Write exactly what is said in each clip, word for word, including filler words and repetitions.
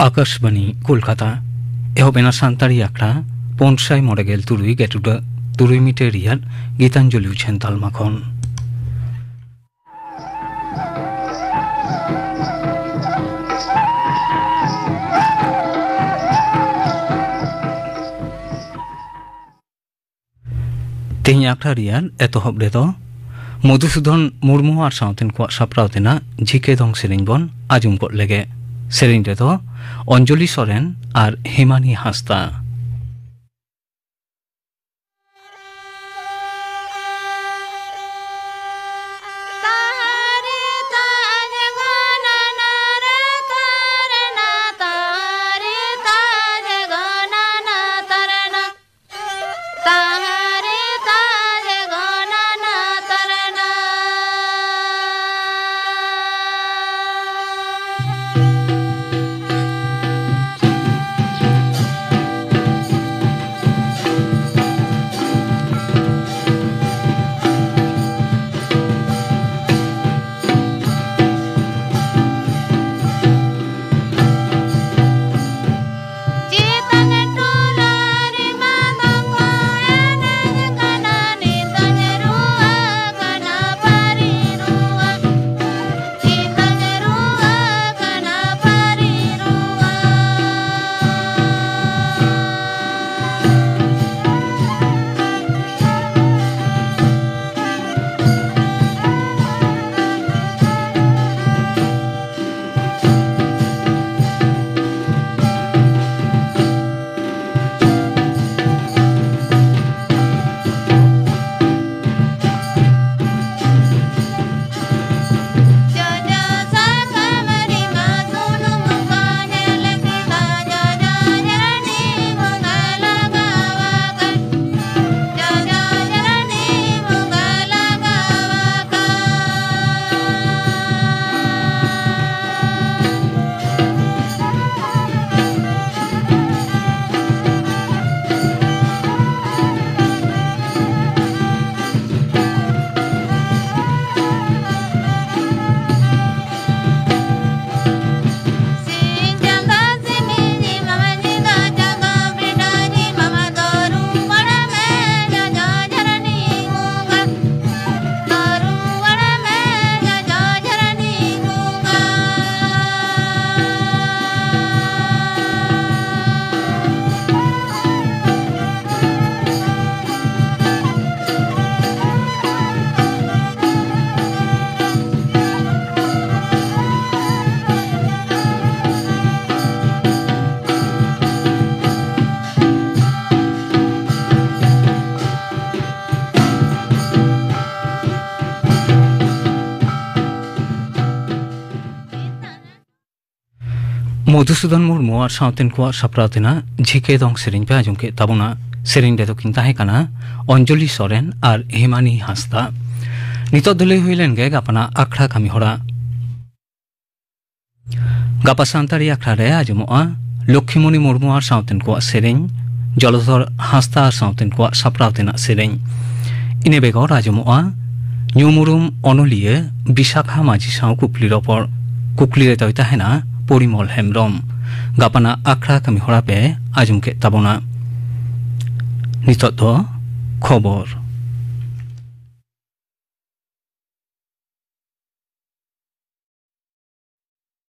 ᱟᱠᱟᱥᱵᱟᱬᱤ ᱠᱳᱞᱠᱟᱛᱟ᱾ ᱮᱦᱚᱵ ᱮᱱᱟ ᱥᱟᱱᱛᱟᱲᱤ ᱟᱠᱷᱲᱟ ᱯᱩᱱ ᱥᱟᱭ ᱢᱚᱬᱮ ᱜᱮᱞ ᱛᱩᱨᱩᱭ ᱜᱮᱴᱩᱰᱟᱹ ᱛᱩᱨᱩᱭ ᱢᱤᱴᱟᱨ ᱨᱮᱭᱟᱜ ᱜᱤᱛᱟᱧᱡᱚᱞᱤ ᱩᱪᱷᱟᱹᱱ ᱛᱟᱞᱢᱟ ᱠᱷᱚᱱ᱾ ᱛᱮᱦᱮᱧ ᱟᱠᱷᱲᱟ ᱨᱮᱭᱟᱜ ᱮᱛᱚᱦᱚᱵ ᱨᱮᱫᱚ ᱢᱚᱫᱷᱩᱥᱩᱫᱷᱚᱱ ᱢᱩᱨᱢᱩ ᱟᱨ ᱥᱟᱶᱛᱮᱱ ᱠᱚᱣᱟᱜ ᱥᱟᱯᱲᱟᱣ ᱛᱮᱱᱟᱜ ᱡᱷᱤᱠᱮ ᱫᱚᱝ ᱥᱮᱨᱮᱧ ᱵᱚᱱ ᱟᱸᱡᱚᱢ ᱜᱚᱫ ᱞᱮᱜᱮ᱾ ᱥᱮᱨᱮᱧ ᱨᱮᱫᱚ ᱚᱧᱡᱚᱞᱤ ᱥᱚᱨᱮᱱ ᱟᱨ ᱦᱤᱢᱟᱱᱤ ᱦᱟᱸᱥᱫᱟ᱾ ᱢᱚᱫᱷᱩᱥᱩᱫᱚᱱ ᱢᱩᱨᱢᱩ ᱟᱨ ᱥᱟᱶᱛᱮᱱ ᱠᱚᱣᱟᱜ ᱥᱟᱯᱲᱟᱣ ᱛᱮᱱᱟᱜ ᱡᱷᱤᱠᱮ ᱫᱚᱝ ᱥᱮᱨᱮᱧ ᱯᱮ ᱟᱸᱡᱚᱢ ᱠᱮᱫ ᱛᱟᱵᱚᱱᱟ᱾ ᱥᱮᱨᱮᱧ ᱨᱮᱫᱚ ᱠᱤᱱ ᱛᱟᱦᱮᱸ ᱠᱟᱱᱟ ᱚᱧᱡᱚᱞᱤ ᱥᱚᱨᱮᱱ ᱟᱨ ᱦᱮᱢᱟᱱᱤ ᱦᱟᱸᱥᱫᱟ᱾ ᱱᱤᱛᱚᱜ ᱫᱚ ᱞᱟᱹᱭ ᱦᱩᱭ ᱞᱮᱱ ᱜᱮ ᱜᱟᱯᱟᱱᱟᱜ ᱟᱠᱷᱲᱟ ᱠᱟᱹᱢᱤ ᱦᱚᱨᱟ᱾ ᱜᱟᱯᱟ ᱥᱟᱱᱛᱟᱲᱤ ᱟᱠᱷᱲᱟ ᱨᱮ ᱟᱸᱡᱚᱢᱚᱜᱼᱟ ᱞᱚᱠᱠᱷᱤᱢᱚᱱᱤ ᱢᱩᱨᱢᱩ ᱟᱨ ᱥᱟᱶᱛᱮᱱ ᱠᱚᱣᱟᱜ ᱥᱮᱨᱮᱧ, ᱡᱚᱞᱚᱫᱷᱚᱨ ᱦᱟᱸᱥᱫᱟ ᱟᱨ ᱥᱟᱶᱛᱮᱱ ᱠᱚᱣᱟᱜ ᱥᱟᱯᱲᱟᱣ ᱛᱮᱱᱟᱜ ᱥᱮᱨᱮᱧ᱾ ᱤᱱᱟᱹ ᱵᱮᱜᱚᱨ ᱟᱸᱡᱚᱢᱚᱜᱼᱟ ᱧᱩᱢᱩᱨᱩᱢ ᱚᱱᱚᱞᱤᱭᱟᱹ ᱵᱤᱥᱟᱠᱷᱟ ᱢᱟᱹᱡᱷᱤ ᱥᱟᱶ ᱠᱩᱠᱞᱤ ᱨᱚᱯᱚᱲ᱾ ᱠᱩᱠᱞᱤ ᱨᱮ ᱫᱚᱭ ᱛᱟᱦᱮᱱᱟ ᱯᱚᱨᱤᱢᱚᱞ ᱦᱮᱢᱵᱨᱚᱢ᱾ ᱜᱟᱯᱟᱱᱟᱜ ᱟᱠᱷᱲᱟ ᱠᱟᱹᱢᱤ ᱦᱚᱨᱟ ᱯᱮ ᱟᱸᱡᱚᱢ ᱠᱮᱫ ᱛᱟᱵᱚᱱᱟ᱾ ᱱᱤᱛᱚᱜ ᱫᱚ ᱠᱷᱚᱵᱚᱨ᱾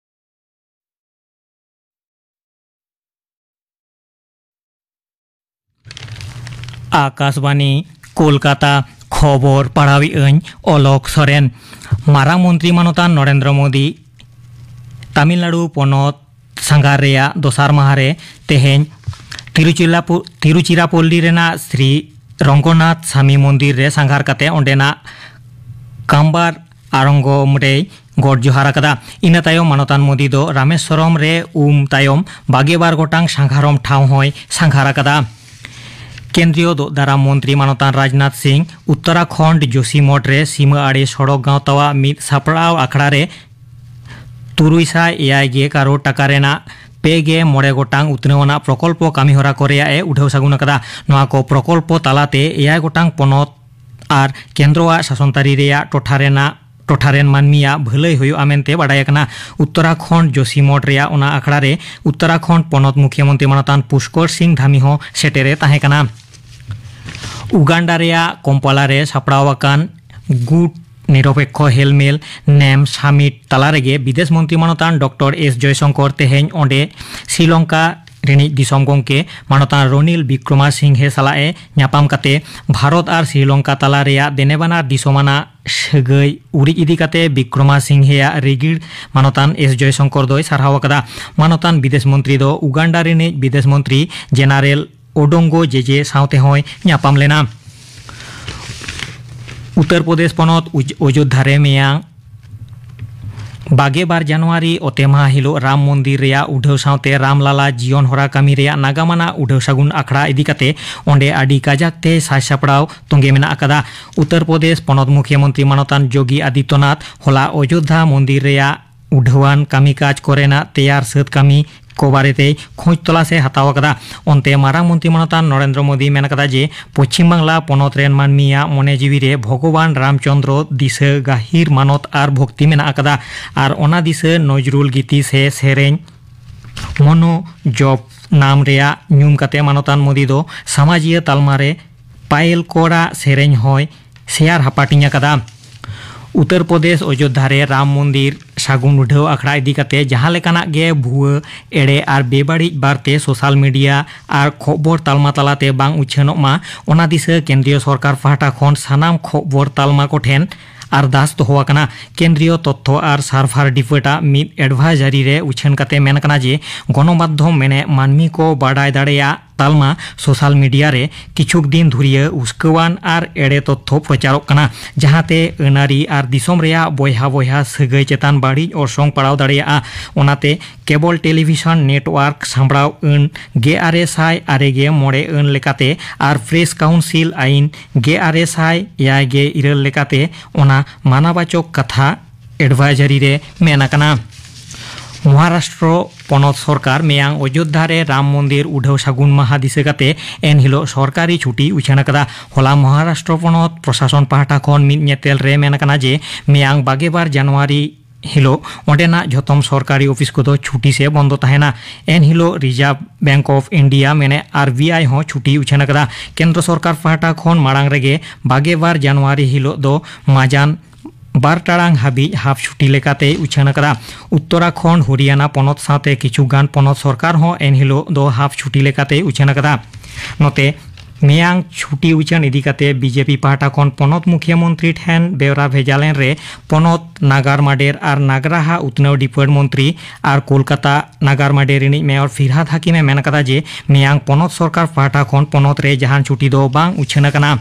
ᱟᱠᱟᱥᱵᱟᱱᱤ, ᱠᱳᱞᱠᱟᱛᱟ᱾ ᱠᱷᱚᱵᱚᱨ ᱯᱟᱲᱦᱟᱣᱤᱡ ᱟᱹᱧ ᱚᱞᱚᱠ ᱥᱚᱨᱮᱱ᱾ ᱢᱟᱨᱟᱝ ᱢᱚᱱᱛᱨᱤ ᱢᱟᱱᱚᱛᱟᱱ ᱱᱚᱨᱮᱱᱫᱨᱚ ᱢᱳᱫᱤ ᱛᱟᱢᱤᱞᱱᱟᱲᱩ ᱯᱚᱱᱚᱛ ᱥᱟᱸᱜᱷᱟᱨ ᱨᱮᱭᱟᱜ ᱫᱚᱥᱟᱨ ᱢᱟᱦᱟ ᱨᱮ ᱛᱮᱦᱮᱧ ᱛᱤᱨᱩᱪᱤᱨᱟᱯᱚ-, ᱛᱤᱨᱩᱪᱤᱨᱟᱯᱚᱞᱞᱤ ᱨᱮᱱᱟᱜ ᱥᱨᱤ ᱨᱚᱝᱜᱚᱱᱟᱛᱷ ᱥᱟᱢᱤ ᱢᱚᱱᱫᱤᱨ ᱨᱮ ᱥᱟᱸᱜᱷᱟᱨ ᱠᱟᱛᱮ ᱚᱸᱰᱮᱱᱟᱜ ᱠᱟᱢᱵᱟᱨ ᱟᱨᱚᱝᱜᱚᱢ ᱨᱮᱭ ᱜᱚᱰ ᱡᱚᱦᱟᱨ ᱟᱠᱟᱫᱟ᱾ ᱤᱱᱟᱹ ᱛᱟᱭᱚᱢ ᱢᱟᱱᱚᱛᱟᱱ ᱢᱳᱫᱤ ᱫᱚ ᱨᱟᱢᱮᱥᱣᱚᱨᱚᱢ ᱨᱮ ᱩᱢ ᱛᱟᱭᱚᱢ ᱵᱟᱜᱮ ᱵᱟᱨ ᱜᱚᱴᱟᱝ ᱥᱟᱸᱜᱷᱟᱨᱚᱢ ᱴᱷᱟᱶ ᱦᱚᱸᱭ ᱥᱟᱸᱜᱷᱟᱨ ᱟᱠᱟᱫᱟ᱾ ᱠᱮᱱᱫᱨᱤᱭᱚ ᱫᱚᱜ ᱫᱟᱨᱟᱢ ᱢᱚᱱᱛᱨᱤ ᱢᱟᱱᱚᱛᱟᱱ ᱨᱟᱡᱽᱱᱟᱛᱷ ᱥᱤᱝ ᱩᱛᱛᱚᱨᱟᱠᱷᱚᱱᱰ ᱡᱳᱥᱤᱢᱚᱴᱷ ᱨᱮ ᱥᱤᱢᱟᱹ ᱟᱲᱮ ᱥᱚᱲᱚᱠ ᱜᱟᱶᱛᱟᱣᱟᱜ ᱢᱤᱫ ᱥᱟᱯᱲᱟᱣ ᱟᱠᱷᱲᱟ ᱨᱮ ᱛᱩᱨᱩᱭ ᱥᱟᱭ ᱮᱭᱟᱭ ᱜᱮ ᱠᱟᱨᱳᱲ ᱴᱟᱠᱟ ᱨᱮᱱᱟᱜ ᱯᱮ ᱜᱮ ᱢᱚᱬᱮ ᱜᱚᱴᱟᱝ ᱩᱛᱱᱟᱹᱣ ᱟᱱᱟᱜ ᱯᱨᱚᱠᱚᱞᱯᱚ ᱠᱟᱹᱢᱤᱦᱚᱨᱟ ᱠᱚ ᱨᱮᱭᱟᱜ ᱮ ᱩᱰᱷᱟᱹᱣ ᱥᱟᱹᱜᱩᱱ ᱟᱠᱟᱫᱟ᱾ ᱱᱚᱣᱟ ᱠᱚ ᱯᱨᱚᱠᱚᱞᱯᱚ ᱛᱟᱞᱟᱛᱮ ᱮᱭᱟᱭ ᱜᱚᱴᱟᱝ ᱯᱚᱱᱚᱛ ᱟᱨ ᱠᱮᱱᱫᱨᱚᱣᱟᱜ ᱥᱟᱥᱚᱱ ᱛᱟᱹᱨᱤ ᱨᱮᱭᱟᱜ ᱴᱚᱴᱷᱟ ᱨᱮᱱᱟᱜ, ᱴᱚᱴᱷᱟ ᱨᱮᱱ ᱢᱟᱹᱱᱢᱤᱭᱟᱜ ᱵᱷᱟᱹᱞᱟᱹᱭ ᱦᱩᱭᱩᱜᱼᱟ ᱢᱮᱱᱛᱮ ᱵᱟᱰᱟᱭ ᱟᱠᱟᱱᱟ᱾ ᱩᱛᱛᱚᱨᱟᱠᱷᱚᱸᱰ ᱡᱳᱥᱤᱢᱚᱴᱷ ᱨᱮᱭᱟᱜ ᱚᱱᱟ ᱟᱠᱷᱲᱟ ᱨᱮ ᱩᱛᱛᱚᱨᱟᱠᱷᱚᱸᱰ ᱯᱚᱱᱚᱛ ᱢᱩᱠᱷᱭᱟᱹ ᱢᱚᱱᱛᱨᱤ ᱢᱟᱱᱚᱛᱟᱱ ᱯᱩᱥᱠᱚᱨ ᱥᱤᱝ ᱫᱷᱟᱢᱤ ᱦᱚᱸ ᱥᱮᱴᱮᱨᱮ ᱛᱟᱦᱮᱸ ᱠᱟᱱᱟ᱾ ᱩᱜᱟᱱᱰᱟ ᱨᱮᱭᱟᱜ ᱠᱚᱢᱯᱟᱞᱟ ᱨᱮ ᱥᱟᱯᱲᱟᱣ ᱟᱠᱟᱱ ᱜᱩᱴ ᱱᱤᱨᱚᱯᱮᱠᱠᱷᱚ ᱦᱮᱞᱢᱮᱞ ᱱᱮᱢ ᱥᱟᱢᱤᱴ ᱛᱟᱞᱟ ᱨᱮᱜᱮ ᱵᱤᱫᱮᱥ ᱢᱚᱱᱛᱨᱤ ᱢᱟᱱᱚᱛᱟᱱ ᱰᱚᱠᱴᱚᱨ ᱮᱥ ᱡᱚᱭᱥᱚᱝᱠᱚᱨ ᱛᱮᱦᱮᱧ ᱚᱸᱰᱮ ᱥᱨᱤᱞᱚᱝᱠᱟ ᱨᱤᱱᱤᱡ ᱫᱤᱥᱚᱢ ᱜᱚᱢᱠᱮ ᱢᱟᱱᱚᱛᱟᱱ ᱨᱚᱱᱤᱞ ᱵᱤᱠᱨᱚᱢᱟ ᱥᱤᱝᱦᱮ ᱥᱟᱞᱟᱜ ᱮ ᱧᱟᱯᱟᱢ ᱠᱟᱛᱮ ᱵᱷᱟᱨᱚᱛ ᱟᱨ ᱥᱨᱤᱞᱚᱝᱠᱟ ᱛᱟᱞᱟ ᱨᱮᱭᱟᱜ ᱫᱮᱱᱮᱵᱟᱱᱟᱨ ᱫᱤᱥᱚᱢ ᱟᱱᱟᱜ ᱥᱟᱹᱜᱟᱹᱭ ᱩᱨᱤᱡ ᱤᱫᱤ ᱠᱟᱛᱮ ᱵᱤᱠᱨᱚᱢᱟ ᱥᱤᱝᱦᱮᱭᱟᱜ ᱨᱤᱜᱤᱲ ᱢᱟᱱᱚᱛᱟᱱ ᱮᱥ ᱡᱚᱭᱥᱚᱝᱠᱚᱨ ᱫᱚᱭ ᱥᱟᱨᱦᱟᱣ ᱟᱠᱟᱫᱟ᱾ ᱢᱟᱱᱚᱛᱟᱱ ᱵᱤᱫᱮᱥ ᱢᱚᱱᱛᱨᱤ ᱫᱚ ᱩᱜᱟᱱᱰᱟ ᱨᱤᱱᱤᱡ ᱵᱤᱫᱮᱥ ᱢᱚᱱᱛᱨᱤ ᱡᱮᱱᱟᱨᱮᱞ ᱳᱰᱳᱝᱜᱳ ᱡᱮᱡᱮ ᱥᱟᱶᱛᱮ ᱦᱚᱸᱭ ᱧᱟᱯᱟᱢ ᱞᱮᱱᱟ᱾ ᱩᱛᱛᱚᱨ ᱯᱨᱚᱫᱮᱥ ᱯᱚᱱᱚᱛ ᱩᱡ-, ᱚᱡᱳᱫᱽᱫᱷᱟ ᱨᱮ ᱢᱮᱭᱟᱝ ᱵᱟᱜᱮ ᱵᱟᱨ ᱡᱟᱱᱩᱣᱟᱨᱤ ᱚᱛᱮ ᱢᱟᱦᱟ ᱦᱤᱞᱳᱜ ᱨᱟᱢ ᱢᱚᱱᱫᱤᱨ ᱨᱮᱭᱟᱜ ᱩᱰᱷᱟᱹᱣ ᱥᱟᱶᱛᱮ ᱨᱟᱢᱞᱟᱞᱟ ᱡᱤᱭᱚᱱ ᱦᱚᱨᱟ ᱠᱟᱹᱢᱤ ᱨᱮᱭᱟᱜ ᱱᱟᱜᱟᱢ ᱟᱱᱟᱜ ᱩᱰᱷᱟᱹᱣ ᱥᱟᱹᱜᱩᱱ ᱟᱠᱷᱲᱟ ᱤᱫᱤ ᱠᱟᱛᱮ ᱚᱸᱰᱮ ᱟᱹᱰᱤ ᱠᱟᱡᱟᱠ ᱛᱮ ᱥᱟᱡᱽ ᱥᱟᱯᱲᱟᱣ ᱛᱚᱸᱜᱮ ᱢᱮᱱᱟᱜ ᱟᱠᱟᱫᱟ᱾ ᱩᱛᱛᱚᱨ ᱯᱨᱚᱫᱮᱥ ᱯᱚᱱᱚᱛ ᱢᱩᱠᱷᱭᱟᱹ ᱢᱚᱱᱛᱨᱤ ᱢᱟᱱᱚᱛᱟᱱ ᱡᱳᱜᱤ ᱟᱫᱤᱛᱭᱚᱱᱟᱛᱷ ᱦᱚᱞᱟ ᱚᱡᱳᱫᱽᱫᱷᱟ ᱢᱚᱱᱫᱤᱨ ᱨᱮᱭᱟᱜ ᱩᱰᱷᱟᱹᱣᱟᱱ ᱠᱟᱹᱢᱤ ᱠᱟᱡᱽ ᱠᱚᱨᱮᱱᱟᱜ ᱛᱮᱭᱟᱨ ᱥᱟᱹᱛ ᱠᱟᱹᱢᱤ ᱠᱚ ᱵᱟᱨᱮᱛᱮ ᱠᱷᱚᱡᱽ ᱛᱚᱞᱟᱥ ᱮ ᱦᱟᱛᱟᱣ ᱟᱠᱟᱫᱟ᱾ ᱚᱱᱛᱮ ᱢᱟᱨᱟᱝ ᱢᱚᱱᱛᱨᱤ ᱢᱟᱱᱚᱛᱟᱱ ᱱᱚᱨᱮᱱᱫᱨᱚ ᱢᱳᱫᱤ ᱢᱮᱱ ᱟᱠᱟᱫᱟ ᱡᱮ ᱯᱚᱪᱷᱤᱢ ᱵᱟᱝᱞᱟ ᱯᱚᱱᱚᱛ ᱨᱮᱱ ᱢᱟᱹᱱᱢᱤᱭᱟᱜ ᱢᱚᱱᱮ ᱡᱤᱣᱤ ᱨᱮ ᱵᱷᱚᱜᱚᱵᱟᱱ ᱨᱟᱢᱪᱚᱸᱫᱽᱨᱚ ᱫᱤᱥᱟᱹ ᱜᱟᱹᱦᱤᱨ ᱢᱟᱱᱚᱛ ᱟᱨ ᱵᱷᱚᱠᱛᱤ ᱢᱮᱱᱟᱜ ᱟᱠᱟᱫᱟ ᱟᱨ ᱚᱱᱟ ᱫᱤᱥᱟᱹ ᱱᱚᱡᱨᱩᱞ ᱜᱤᱛᱤ ᱥᱮ ᱥᱮᱨᱮᱧ ᱢᱚᱱᱚ ᱡᱚᱯ ᱱᱟᱢ ᱨᱮᱭᱟᱜ ᱧᱩᱢ ᱠᱟᱛᱮ ᱢᱟᱱᱚᱛᱟᱱ ᱢᱳᱫᱤ ᱫᱚ ᱥᱟᱢᱟᱡᱤᱭᱟᱹ ᱛᱟᱞᱢᱟ ᱨᱮ ᱯᱟᱭᱮᱞ ᱠᱚᱲᱟ ᱥᱮᱨᱮᱧ ᱦᱚᱸᱭ ᱥᱮᱭᱟᱨ ᱦᱟᱯᱟᱴᱤᱧ ᱟᱠᱟᱫᱟ᱾ ᱩᱛᱛᱚᱨ ᱯᱨᱚᱫᱮᱥ ᱚᱡᱳᱫᱽᱫᱷᱟ ᱨᱮ ᱨᱟᱢ ᱢᱚᱱᱫᱤᱨ ᱥᱟᱹᱜᱩᱱ ᱩᱰᱷᱟᱹᱣ ᱟᱠᱷᱲᱟ ᱤᱫᱤ ᱠᱟᱛᱮ ᱡᱟᱦᱟᱸ ᱞᱮᱠᱟᱱᱟᱜ ᱜᱮ ᱵᱷᱩᱣᱟᱹ, ᱮᱲᱮ ᱟᱨ ᱵᱮᱵᱟᱹᱲᱤᱡ ᱵᱟᱨᱛᱮ ᱥᱳᱥᱟᱞ ᱢᱤᱰᱤᱭᱟ ᱟᱨ ᱠᱷᱚᱵᱚᱨ ᱛᱟᱞᱢᱟ ᱛᱟᱞᱟᱛᱮ ᱵᱟᱝ ᱩᱪᱷᱟᱹᱱᱚᱜ ᱢᱟ, ᱚᱱᱟ ᱫᱤᱥᱟᱹ ᱠᱮᱱᱫᱨᱤᱭᱚ ᱥᱚᱨᱠᱟᱨ ᱯᱟᱦᱴᱟ ᱠᱷᱚᱱ ᱥᱟᱱᱟᱢ ᱠᱷᱚᱵᱚᱨ ᱛᱟᱞᱢᱟ ᱠᱚᱴᱷᱮᱱ ᱟᱨᱫᱟᱥ ᱫᱚᱦᱚ ᱟᱠᱟᱱᱟ᱾ ᱠᱮᱱᱫᱨᱤᱭᱚ ᱛᱚᱛᱛᱷᱚ ᱟᱨ ᱥᱟᱨᱵᱷᱟᱨ ᱰᱤᱯᱟᱨᱴ ᱟᱜ ᱢᱤᱫ ᱮᱰᱵᱷᱟᱭᱡᱟᱨᱤ ᱨᱮ ᱩᱪᱷᱟᱹᱱ ᱠᱟᱛᱮ ᱢᱮᱱ ᱟᱠᱟᱱᱟ ᱡᱮ ᱜᱚᱱᱚᱢᱟᱫᱽᱫᱷᱚᱢ ᱢᱮᱱᱮ ᱢᱟᱹᱱᱢᱤ ᱠᱚ ᱵᱟᱰᱟᱭ ᱫᱟᱲᱮᱭᱟᱜ ᱛᱟᱞᱢᱟ ᱥᱳᱥᱟᱞ ᱢᱤᱰᱤᱭᱟ ᱨᱮ ᱠᱤᱪᱷᱩᱠ ᱫᱤᱱ ᱫᱷᱩᱨᱤᱭᱟᱹ ᱩᱥᱠᱟᱹᱣᱟᱱ ᱟᱨ ᱮᱲᱮ ᱛᱚᱛᱛᱷᱚ ᱯᱨᱚᱪᱟᱨᱚᱜ ᱠᱟᱱᱟ, ᱡᱟᱦᱟᱸᱛᱮ ᱟᱹᱱᱟᱹᱨᱤ ᱟᱨ ᱫᱤᱥᱚᱢ ᱨᱮᱭᱟᱜ ᱵᱚᱭᱦᱟ ᱵᱚᱭᱦᱟ ᱥᱟᱹᱜᱟᱹᱭ ᱪᱮᱛᱟᱱ ᱵᱟᱹᱲᱤᱡ ᱚᱨᱥᱚᱝ ᱯᱟᱲᱟᱣ ᱫᱟᱲᱮᱭᱟᱜᱼᱟ᱾ ᱚᱱᱟᱛᱮ ᱠᱮᱵᱚᱞ ᱴᱮᱞᱤᱵᱷᱤᱥᱚᱱ ᱱᱮᱴᱣᱟᱨᱠ ᱥᱟᱢᱵᱲᱟᱣ ᱟᱹᱱ ᱜᱮᱞ ᱟᱨᱮ ᱥᱟᱭ ᱟᱨᱮ ᱜᱮᱞ ᱢᱚᱬᱮ ᱟᱹᱱ ᱞᱮᱠᱟᱛᱮ ᱟᱨ ᱯᱨᱮᱥ ᱠᱟᱣᱩᱱᱥᱤᱞ ᱟᱹᱭᱤᱱ ᱜᱮᱞ ᱟᱨᱮ ᱥᱟᱭ ᱮᱭᱟᱭ ᱜᱮᱞ ᱤᱨᱟᱹᱞ ᱞᱮᱠᱟᱛᱮ ᱚᱱᱟ ᱢᱟᱱᱟᱵᱟᱪᱚᱠ ᱠᱟᱛᱷᱟ ᱮᱰᱵᱷᱟᱭᱡᱟᱨᱤ ᱨᱮ ᱢᱮᱱ ᱟᱠᱟᱱᱟ᱾ ᱢᱚᱦᱟᱨᱟᱥᱴᱨᱚ ᱯᱚᱱᱚᱛ ᱥᱚᱨᱠᱟᱨ ᱢᱮᱭᱟᱝ ᱚᱡᱳᱫᱽᱫᱷᱟ ᱨᱮ ᱨᱟᱢ ᱢᱚᱱᱫᱤᱨ ᱩᱰᱷᱟᱹᱣ ᱥᱟᱹᱜᱩᱱ ᱢᱟᱦᱟ ᱫᱤᱥᱟᱹ ᱠᱟᱛᱮ ᱮᱱᱦᱤᱞᱳᱜ ᱥᱚᱨᱠᱟᱨᱤ ᱪᱷᱩᱴᱤ ᱩᱪᱷᱟᱹᱱ ᱟᱠᱟᱫᱟ᱾ ᱦᱚᱞᱟ ᱢᱚᱦᱟᱨᱟᱥᱴᱨᱚ ᱯᱚᱱᱚᱛ ᱯᱨᱚᱥᱟᱥᱚᱱ ᱯᱟᱦᱴᱟ ᱠᱷᱚᱱ ᱢᱤᱫ ᱧᱮᱛᱮᱞ ᱨᱮ ᱢᱮᱱ ᱟᱠᱟᱱᱟ ᱡᱮ ᱢᱮᱭᱟᱝ ᱵᱟᱜᱮ ᱵᱟᱨ ᱡᱟᱱᱩᱣᱟᱨᱤ ᱦᱤᱞᱳᱜ ᱚᱸᱰᱮᱱᱟᱜ ᱡᱷᱚᱛᱚᱢ ᱥᱚᱨᱠᱟᱨᱤ ᱚᱯᱷᱤᱥ ᱠᱚᱫᱚ ᱪᱷᱩᱴᱤ ᱥᱮ ᱵᱚᱱᱫᱚ ᱛᱟᱦᱮᱱᱟ᱾ ᱮᱱᱦᱤᱞᱳᱜ ᱨᱤᱡᱟᱨᱵᱷ ᱵᱮᱝᱠ ᱚᱯᱷ ᱤᱱᱰᱤᱭᱟ ᱢᱮᱱᱮ ᱟᱨ ᱵᱤ ᱟᱭ ᱦᱚᱸ ᱪᱷᱩᱴᱤ ᱩᱪᱷᱟᱹᱱ ᱟᱠᱟᱫᱟ᱾ ᱠᱮᱱᱫᱨᱚ ᱥᱚᱨᱠᱟᱨ ᱯᱟᱦᱴᱟ ᱠᱷᱚᱱ ᱢᱟᱲᱟᱝ ᱨᱮᱜᱮ ᱵᱟᱜᱮ ᱵᱟᱨ ᱡᱟᱱᱩᱣᱟᱨᱤ ᱦᱤᱞᱳᱜ ᱫᱚ ᱢᱟᱡᱟᱱ ᱵᱟᱨ ᱴᱟᱲᱟᱝ ᱦᱟᱹᱵᱤᱡ ᱦᱟᱯ ᱪᱷᱩᱴᱤ ᱞᱮᱠᱟᱛᱮᱭ ᱩᱪᱷᱟᱹᱱ ᱟᱠᱟᱫᱟ᱾ ᱩᱛᱛᱚᱨᱟᱠᱷᱚᱸᱰ, ᱦᱚᱨᱤᱭᱟᱱᱟ ᱯᱚᱱᱚᱛ ᱥᱟᱶᱛᱮ ᱠᱤᱪᱷᱩ ᱜᱟᱱ ᱯᱚᱱᱚᱛ ᱥᱚᱨᱠᱟᱨ ᱦᱚᱸ ᱮᱱᱦᱤᱞᱳᱜ ᱫᱚ ᱦᱟᱯ ᱪᱷᱩᱴᱤ ᱞᱮᱠᱟᱛᱮᱭ ᱩᱪᱷᱟᱹᱱ ᱟᱠᱟᱫᱟ᱾ ᱱᱚᱛᱮ ᱢᱮᱭᱟᱝ ᱪᱷᱩᱴᱤ ᱩᱪᱷᱟᱹᱱ ᱤᱫᱤ ᱠᱟᱛᱮ ᱵᱤ ᱡᱮ ᱯᱤ ᱯᱟᱦᱴᱟ ᱠᱷᱚᱱ ᱯᱚᱱᱚᱛ ᱢᱩᱠᱷᱤᱭᱟᱹ ᱢᱚᱱᱛᱨᱤ ᱴᱷᱮᱱ ᱵᱮᱣᱨᱟ ᱵᱷᱮᱡᱟ ᱞᱮᱱ ᱨᱮ ᱯᱚᱱᱚᱛ ᱱᱟᱜᱟᱨ ᱢᱟᱰᱮᱨ ᱟᱨ ᱱᱟᱜᱽᱨᱟᱦᱟ ᱩᱛᱱᱟᱹᱣ ᱰᱤᱯᱟᱨᱴ ᱢᱚᱱᱛᱨᱤ ᱟᱨ ᱠᱳᱞᱠᱟᱛᱟ ᱱᱟᱜᱟᱨ ᱢᱟᱰᱮᱨ ᱨᱤᱱᱤᱡ ᱢᱮᱭᱚᱨ ᱯᱷᱤᱨᱦᱟᱫ ᱦᱟᱠᱤᱢ ᱮ ᱢᱮᱱ ᱟᱠᱟᱫᱟ ᱡᱮ ᱢᱮᱭᱟᱝ ᱯᱚᱱᱚᱛ ᱥᱚᱨᱠᱟᱨ ᱯᱟᱦᱴᱟ ᱠᱷᱚᱱ ᱯᱚᱱᱚᱛ ᱨᱮ ᱡᱟᱦᱟᱱ ᱪᱷᱩᱴᱤ ᱫᱚ ᱵᱟᱝ ᱩᱪᱷᱟᱹᱱ ᱟᱠᱟᱱᱟ᱾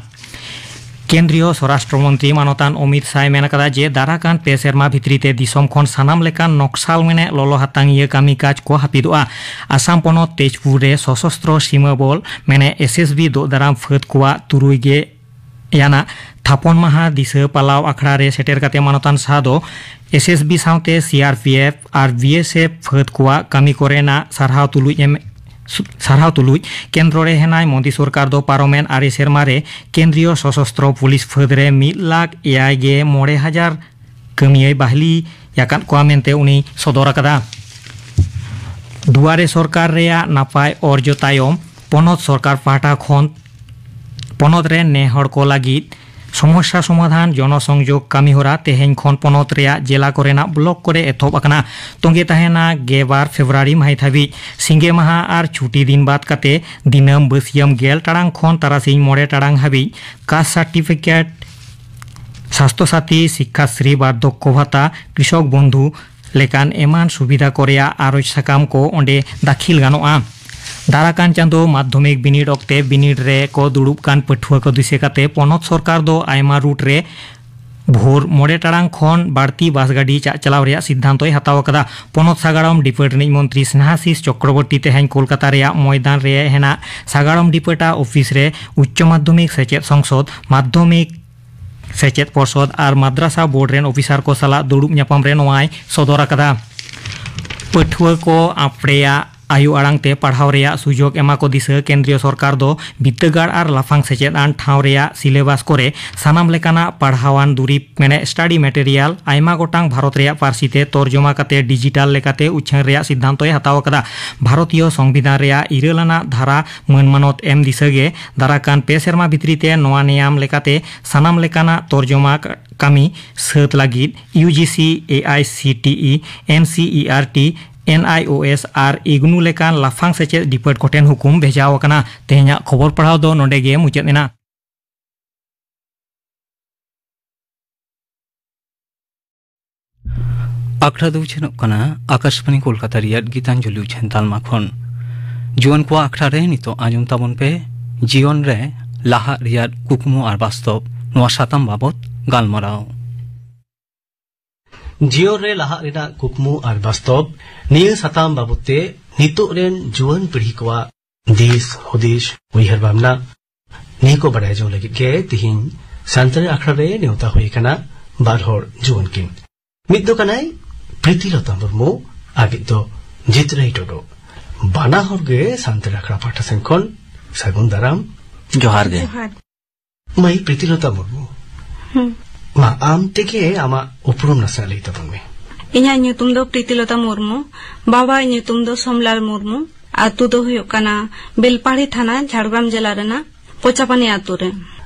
ᱠᱮᱱᱫᱨᱤᱭᱚ ᱥᱚᱨᱟᱥᱴᱨᱚ ᱢᱚᱱᱛᱨᱤ ᱢᱟᱱᱚᱛᱟᱱ ᱚᱢᱤᱛ ᱥᱟᱭ ᱢᱮᱱ ᱟᱠᱟᱫᱟ ᱡᱮ ᱫᱟᱨᱟ ᱠᱟᱱ ᱯᱮ ᱥᱮᱨᱢᱟ ᱵᱷᱤᱛᱨᱤ ᱛᱮ ᱫᱤᱥᱚᱢ ᱠᱷᱚᱱ ᱥᱟᱱᱟᱢ ᱞᱮᱠᱟᱱ ᱱᱚᱠᱥᱟᱞ ᱢᱮᱱᱮᱫ ᱞᱚᱞᱚ ᱦᱟᱛᱟᱝᱤᱭᱟᱹ ᱠᱟᱹᱢᱤ ᱠᱟᱡᱽ ᱠᱚ ᱦᱟᱹᱯᱤᱫᱚᱜᱼᱟ᱾ ᱟᱥᱟᱢ ᱯᱚᱱᱚᱛ ᱛᱮᱡᱽᱯᱩᱨ ᱨᱮ ᱥᱚᱥᱚᱥᱛᱨᱚ ᱥᱤᱢᱟᱹ ᱵᱚᱞ ᱢᱮᱱᱮ ᱮᱥ ᱮᱥ ᱵᱤ ᱫᱳᱜ ᱫᱟᱨᱟᱢ ᱯᱷᱟᱹᱫ ᱠᱚᱣᱟᱜ ᱛᱩᱨᱩᱭ ᱜᱮ ᱭᱟᱱᱟᱜ ᱛᱷᱟᱯᱚᱱ ᱢᱟᱦᱟ ᱫᱤᱥᱟᱹ ᱯᱟᱞᱟᱣ ᱟᱠᱷᱲᱟ ᱨᱮ ᱥᱮᱴᱮᱨ ᱠᱟᱛᱮ ᱢᱟᱱᱚᱛᱟᱱ ᱥᱟᱦ ᱫᱚ ᱮᱥ ᱮᱥ ᱵᱤ ᱥᱟᱶᱛᱮ ᱥᱤ ᱟᱨ ᱯᱤ ᱮᱯᱷ ᱟᱨ ᱵᱤ ᱮᱥ ᱮᱯᱷ ᱯᱷᱟᱹᱫ ᱠᱚᱣᱟᱜ ᱠᱟᱹᱢᱤ ᱠᱚᱨᱮᱱᱟᱜ ᱥᱟᱨᱦᱟᱣ ᱛᱩᱞᱩᱡ ᱮᱢ ᱥᱟᱨᱦᱟᱣ ᱛᱩᱞᱩᱡ ᱠᱮᱱᱫᱨᱚ ᱨᱮ ᱦᱮᱱᱟᱭ ᱢᱳᱫᱤ ᱥᱚᱨᱠᱟᱨ ᱫᱚ ᱯᱟᱨᱚᱢᱮᱱ ᱟᱨᱮ ᱥᱮᱨᱢᱟ ᱨᱮ ᱠᱮᱱᱫᱨᱤᱭᱚ ᱥᱚᱥᱚᱥᱛᱨᱚ ᱯᱩᱞᱤᱥ ᱯᱷᱟᱹᱫ ᱨᱮ ᱢᱤᱫ ᱞᱟᱠᱷ ᱮᱭᱟᱭ ᱜᱮ ᱢᱚᱬᱮ ᱦᱟᱡᱟᱨ ᱠᱟᱹᱢᱤᱭᱟᱹᱭ ᱵᱟᱦᱞᱤ ᱟᱠᱟᱫ ᱠᱚᱣᱟ ᱢᱮᱱᱛᱮ ᱩᱱᱤ ᱥᱚᱫᱚᱨ ᱟᱠᱟᱫᱟ᱾ ᱫᱩᱣᱟᱨᱮ ᱥᱚᱨᱠᱟᱨ ᱨᱮᱭᱟᱜ ᱱᱟᱯᱟᱭ ᱚᱨᱡᱚ ᱛᱟᱭᱚᱢ ᱯᱚᱱᱚᱛ ᱥᱚᱨᱠᱟᱨ ᱯᱟᱦᱴᱟ ᱠᱷᱚᱱ ᱯᱚᱱᱚᱛ ᱨᱮ ᱱᱮ ᱦᱚᱲ ᱠᱚ ᱞᱟᱹᱜᱤᱫ ᱥᱚᱢᱚᱥᱥᱟ ᱥᱚᱢᱟᱫᱷᱟᱱ ᱡᱚᱱᱚᱥᱚᱝᱡᱳᱜᱽ ᱠᱟᱹᱢᱤᱦᱚᱨᱟ ᱛᱮᱦᱮᱧ ᱠᱷᱚᱱ ᱯᱚᱱᱚᱛ ᱨᱮᱭᱟᱜ ᱡᱮᱞᱟ ᱠᱚᱨᱮᱱᱟᱜ ᱵᱞᱚᱠ ᱠᱚᱨᱮ ᱮᱛᱚᱦᱚᱵ ᱟᱠᱟᱱᱟ᱾ ᱛᱚᱸᱜᱮ ᱛᱟᱦᱮᱱᱟ ᱜᱮᱞ ᱵᱟᱨ ᱯᱷᱮᱵᱽᱨᱩᱣᱟᱨᱤ ᱢᱟᱹᱦᱤᱛ ᱦᱟᱹᱵᱤᱡ᱾ ᱥᱤᱸᱜᱮ ᱢᱟᱦᱟ ᱟᱨ ᱪᱷᱩᱴᱤ ᱫᱤᱱ ᱵᱟᱫ ᱠᱟᱛᱮ ᱫᱤᱱᱟᱹᱢ ᱵᱟᱹᱥᱤᱭᱟᱹᱢ ᱜᱮᱞ ᱴᱟᱲᱟᱝ ᱠᱷᱚᱱ ᱛᱟᱨᱟᱥᱤᱧ ᱢᱚᱬᱮ ᱴᱟᱲᱟᱝ ᱦᱟᱹᱵᱤᱡ ᱠᱟᱥᱴ ᱥᱟᱨᱴᱤᱯᱷᱤᱠᱮᱴ, ᱥᱟᱥᱛᱷᱚ ᱥᱟᱛᱷᱤ, ᱥᱤᱠᱠᱷᱟᱥᱨᱤ, ᱵᱟᱨᱫᱷᱚᱠᱭᱚ ᱵᱷᱟᱛᱟ, ᱠᱨᱤᱥᱚᱠ ᱵᱚᱱᱫᱷᱩ ᱞᱮᱠᱟᱱ ᱮᱢᱟᱱ ᱥᱩᱵᱤᱫᱷᱟ ᱠᱚ ᱨᱮᱭᱟᱜ ᱟᱨᱚᱡᱽ ᱥᱟᱠᱟᱢ ᱠᱚ ᱚᱸᱰᱮ ᱫᱟᱹᱠᱷᱤᱞ ᱜᱟᱱᱚᱜᱼᱟ᱾ ᱫᱟᱨᱟᱠᱟᱱ ᱪᱟᱸᱫᱚ ᱢᱟᱫᱽᱫᱷᱚᱢᱤᱠ ᱵᱤᱱᱤᱰ ᱚᱠᱛᱮ ᱵᱤᱱᱤᱰ ᱨᱮ ᱠᱚ ᱫᱩᱲᱩᱵ ᱠᱟᱱ ᱯᱟᱹᱴᱷᱩᱣᱟᱹ ᱠᱚ ᱫᱤᱥᱟᱹ ᱠᱟᱛᱮ ᱯᱚᱱᱚᱛ ᱥᱚᱨᱠᱟᱨ ᱫᱚ ᱟᱭᱢᱟ ᱨᱩᱴ ᱨᱮ ᱵᱷᱳᱨ ᱢᱚᱬᱮ ᱴᱟᱲᱟᱝ ᱠᱷᱚᱱ ᱵᱟᱹᱲᱛᱤ ᱵᱟᱥ ᱜᱟᱹᱰᱤ ᱪᱟᱜ ᱪᱟᱞᱟᱣ ᱨᱮᱭᱟᱜ ᱥᱤᱫᱽᱫᱷᱟᱱᱛᱚᱭ ᱦᱟᱛᱟᱣ ᱟᱠᱟᱫᱟ᱾ ᱯᱚᱱᱚᱛ ᱥᱟᱜᱟᱲᱚᱢ ᱰᱤᱯᱟᱨᱴ ᱨᱤᱱᱤᱡ ᱢᱚᱱᱛᱨᱤ ᱥᱱᱮᱦᱟᱥᱤᱥ ᱪᱚᱠᱨᱚᱵᱚᱨᱛᱤ ᱛᱮᱦᱮᱧ ᱠᱳᱞᱠᱟᱛᱟ ᱨᱮᱭᱟᱜ ᱢᱚᱭᱫᱟᱱ ᱨᱮ ᱦᱮᱱᱟᱜ ᱥᱟᱜᱟᱲᱚᱢ ᱰᱤᱯᱟᱨᱴ ᱟᱜ ᱚᱯᱷᱤᱥ ᱨᱮ ᱩᱪᱪᱚ ᱢᱟᱫᱽᱫᱷᱚᱢᱤᱠ ᱥᱮᱪᱮᱫ ᱥᱚᱝᱥᱚᱫ ᱢᱟᱫᱽᱫᱷᱚᱢᱤᱠ ᱥᱮᱪᱮᱫ ᱯᱚᱨᱥᱚᱫ ᱟᱨ ᱢᱟᱫᱽᱨᱟᱥᱟ ᱵᱳᱨᱰ ᱨᱮᱱ ᱚᱯᱷᱤᱥᱟᱨ ᱠᱚ ᱥᱟᱞᱟᱜ ᱫᱩᱲᱩᱵ ᱧᱟᱯᱟᱢ ᱨᱮ ᱱᱚᱣᱟᱭ ᱥᱚᱫᱚᱨ ᱟᱠᱟᱫᱟ᱾ ᱯᱟᱹᱴᱷᱩᱣᱟᱹ ᱠᱚ ᱟᱯᱲᱮᱭᱟᱜ ᱟᱭᱳ ᱟᱲᱟᱝ ᱛᱮ ᱯᱟᱲᱦᱟᱣ ᱨᱮᱭᱟᱜ ᱥᱩᱡᱳᱜᱽ ᱮᱢᱟ ᱠᱚ ᱫᱤᱥᱟᱹ ᱠᱮᱱᱫᱨᱤᱭᱚ ᱥᱚᱨᱠᱟᱨ ᱫᱚ ᱵᱤᱨᱫᱟᱹᱜᱟᱲ ᱟᱨ ᱞᱟᱯᱷᱟᱝ ᱥᱮᱪᱮᱫ ᱟᱱ ᱴᱷᱟᱶ ᱨᱮᱭᱟᱜ ᱥᱤᱞᱮᱵᱟᱥ ᱠᱚᱨᱮ ᱥᱟᱱᱟᱢ ᱞᱮᱠᱟᱱᱟᱜ ᱯᱟᱲᱦᱟᱣᱟᱱ ᱫᱩᱨᱤᱵᱽ ᱢᱮᱱᱮ ᱥᱴᱟᱰᱤ ᱢᱮᱴᱮᱨᱤᱭᱟᱞ ᱟᱭᱢᱟ ᱜᱚᱴᱟᱝ ᱵᱷᱟᱨᱚᱛ ᱨᱮᱭᱟᱜ ᱯᱟᱹᱨᱥᱤ ᱛᱮ ᱛᱚᱨᱡᱚᱢᱟ ᱠᱟᱛᱮ ᱰᱤᱡᱤᱴᱟᱞ ᱞᱮᱠᱟᱛᱮ ᱩᱪᱷᱟᱹᱱ ᱨᱮᱭᱟᱜ ᱥᱤᱫᱽᱫᱷᱟᱱᱛᱚᱭ ᱦᱟᱛᱟᱣ ᱟᱠᱟᱫᱟ᱾ ᱵᱷᱟᱨᱚᱛᱤᱭᱚ ᱥᱚᱝᱵᱤᱫᱷᱟᱱ ᱨᱮᱭᱟᱜ ᱤᱨᱟᱹᱞ ᱟᱱᱟᱜ ᱫᱷᱟᱨᱟ ᱢᱟᱹᱱ ᱢᱟᱱᱚᱛ ᱮᱢ ᱫᱤᱥᱟᱹ ᱜᱮ ᱫᱟᱨᱟᱠᱟᱱ ᱯᱮ ᱥᱮᱨᱢᱟ ᱵᱷᱤᱛᱨᱤ ᱛᱮ ᱱᱚᱣᱟ ᱱᱮᱭᱟᱢ ᱞᱮᱠᱟᱛᱮ ᱥᱟᱱᱟᱢ ᱞᱮᱠᱟᱱᱟᱜ ᱛᱚᱨᱡᱚᱢᱟ ᱠᱟᱹᱢᱤ ᱥᱟᱹᱛ ᱞᱟᱹᱜᱤᱫ ᱤᱭᱩ ᱡᱤ ᱥᱤ, ᱮ ᱟᱭ ᱥᱤ ᱴᱤ ᱤ, ᱮᱱ ᱥᱤ ᱤ ᱟᱨ ᱴᱤ, ᱮᱱ ᱟᱭ ᱳ ᱮᱥ ᱟᱨ ᱤᱜᱽᱱᱩ ᱞᱮᱠᱟᱱ ᱞᱟᱯᱷᱟᱝ ᱥᱮᱪᱮᱫ ᱰᱤᱯᱟᱨᱴ ᱠᱚᱴᱷᱮᱱ ᱦᱩᱠᱩᱢ ᱵᱷᱮᱡᱟᱣ ᱟᱠᱟᱱᱟ᱾ ᱛᱮᱦᱮᱧᱟᱜ ᱠᱷᱚᱵᱚᱨ ᱯᱟᱲᱦᱟᱣ ᱫᱚ ᱱᱚᱰᱮ ᱜᱮ ᱢᱩᱪᱟᱹᱫ ᱮᱱᱟ᱾ ᱟᱠᱷᱲᱟ ᱫᱚ ᱩᱪᱷᱟᱹᱱᱚᱜ ᱠᱟᱱᱟ ᱟᱠᱟᱥᱵᱟᱬᱤ ᱠᱳᱞᱠᱟᱛᱟ ᱨᱮᱭᱟᱜ ᱜᱤᱛᱟᱧᱡᱚᱞᱤ ᱩᱪᱷᱟᱹᱱ ᱛᱟᱞᱢᱟ ᱠᱷᱚᱱ᱾ ᱡᱩᱣᱟᱹᱱ ᱠᱚᱣᱟᱜ ᱟᱠᱷᱲᱟ ᱨᱮ ᱱᱤᱛᱚᱜ ᱟᱸᱡᱚᱢ ᱛᱟᱵᱚᱱ ᱯᱮ ᱡᱤᱭᱚᱱ ᱨᱮ ᱞᱟᱦᱟᱜ ᱨᱮᱭᱟᱜ ᱠᱩᱠᱢᱩ ᱟᱨ ᱵᱟᱥᱛᱚᱵ᱾ ᱱᱚᱣᱟ ᱥᱟᱛᱟᱢ ᱵᱟᱵᱚᱛ ᱜᱟᱞᱢᱟᱨᱟᱣ᱾ ᱡᱤᱭᱚᱱ ᱨᱮ ᱞᱟᱦᱟᱜ ᱨᱮᱱᱟᱜ ᱠᱩᱠᱢᱩ ᱟᱨ ᱵᱟᱥᱛᱚᱵ, ᱱᱤᱭᱟᱹ ᱥᱟᱛᱟᱢ ᱵᱟᱵᱚᱛ ᱛᱮ ᱱᱤᱛᱚᱜ ᱨᱮᱱ ᱡᱩᱣᱟᱹᱱ ᱯᱤᱲᱦᱤ ᱠᱚᱣᱟᱜ ᱫᱤᱥ ᱦᱩᱫᱤᱥ, ᱩᱭᱦᱟᱹᱨ ᱵᱷᱟᱵᱽᱱᱟ, ᱱᱤᱭᱟᱹ ᱠᱚ ᱵᱟᱰᱟᱭ ᱡᱚᱝ ᱞᱟᱹᱜᱤᱫ ᱜᱮ ᱛᱤᱦᱤᱧ ᱥᱟᱱᱛᱟᱲᱤ ᱟᱠᱷᱲᱟ ᱨᱮ ᱱᱮᱣᱛᱟ ᱦᱩᱭ ᱟᱠᱟᱱᱟ ᱵᱟᱨ ᱦᱚᱲ ᱡᱩᱣᱟᱹᱱ ᱠᱤᱱ᱾ ᱢᱤᱫ ᱫᱚ ᱠᱟᱱᱟᱭ ᱯᱨᱤᱛᱤᱞᱚᱛᱟ ᱢᱩᱨᱢᱩ ᱟᱨ ᱢᱤᱫ ᱫᱚ ᱡᱤᱛᱨᱟᱹᱭ ᱴᱩᱰᱩ᱾ ᱵᱟᱱᱟ ᱦᱚᱲ ᱜᱮ ᱥᱟᱱᱛᱟᱲᱤ ᱟᱠᱷᱲᱟ ᱯᱟᱦᱴᱟ ᱥᱮᱱ ᱠᱷᱚᱱ ᱥᱟᱹᱜᱩᱱ ᱫᱟᱨᱟᱢ᱾ ᱡᱚᱦᱟᱨ ᱜᱮ᱾ ᱡᱚᱦᱟᱨ᱾ ᱢᱟᱹᱭ ᱯᱨᱤᱛᱤᱞᱚᱛᱟ ᱢᱩᱨᱢᱩ, ᱦᱩᱸ᱾ ᱢᱟ ᱟᱢ ᱛᱮᱜᱮ ᱟᱢᱟᱜ ᱩᱯᱨᱩᱢ ᱱᱟᱥᱮᱱᱟᱜ ᱞᱟᱹᱭ ᱛᱟᱵᱚᱱ ᱢᱮ᱾ ᱤᱧᱟᱹᱜ ᱧᱩᱛᱩᱢ ᱫᱚ ᱯᱨᱤᱛᱤᱞᱚᱛᱟ ᱢᱩᱨᱢᱩ᱾ ᱵᱟᱵᱟᱣᱟᱜ ᱧᱩᱛᱩᱢ ᱫᱚ ᱥᱳᱢᱞᱟᱞ ᱢᱩᱨᱢᱩ᱾ ᱟᱹᱛᱩ ᱫᱚ ᱦᱩᱭᱩᱜ ᱠᱟᱱᱟ ᱵᱮᱞᱯᱟᱦᱟᱲᱤ ᱛᱷᱟᱱᱟ, ᱡᱷᱟᱲᱜᱨᱟᱢ ᱡᱮᱞᱟ ᱨᱮᱱᱟᱜ ᱯᱚᱪᱟᱯᱟᱱᱤ ᱟᱹᱛᱩ ᱨᱮ᱾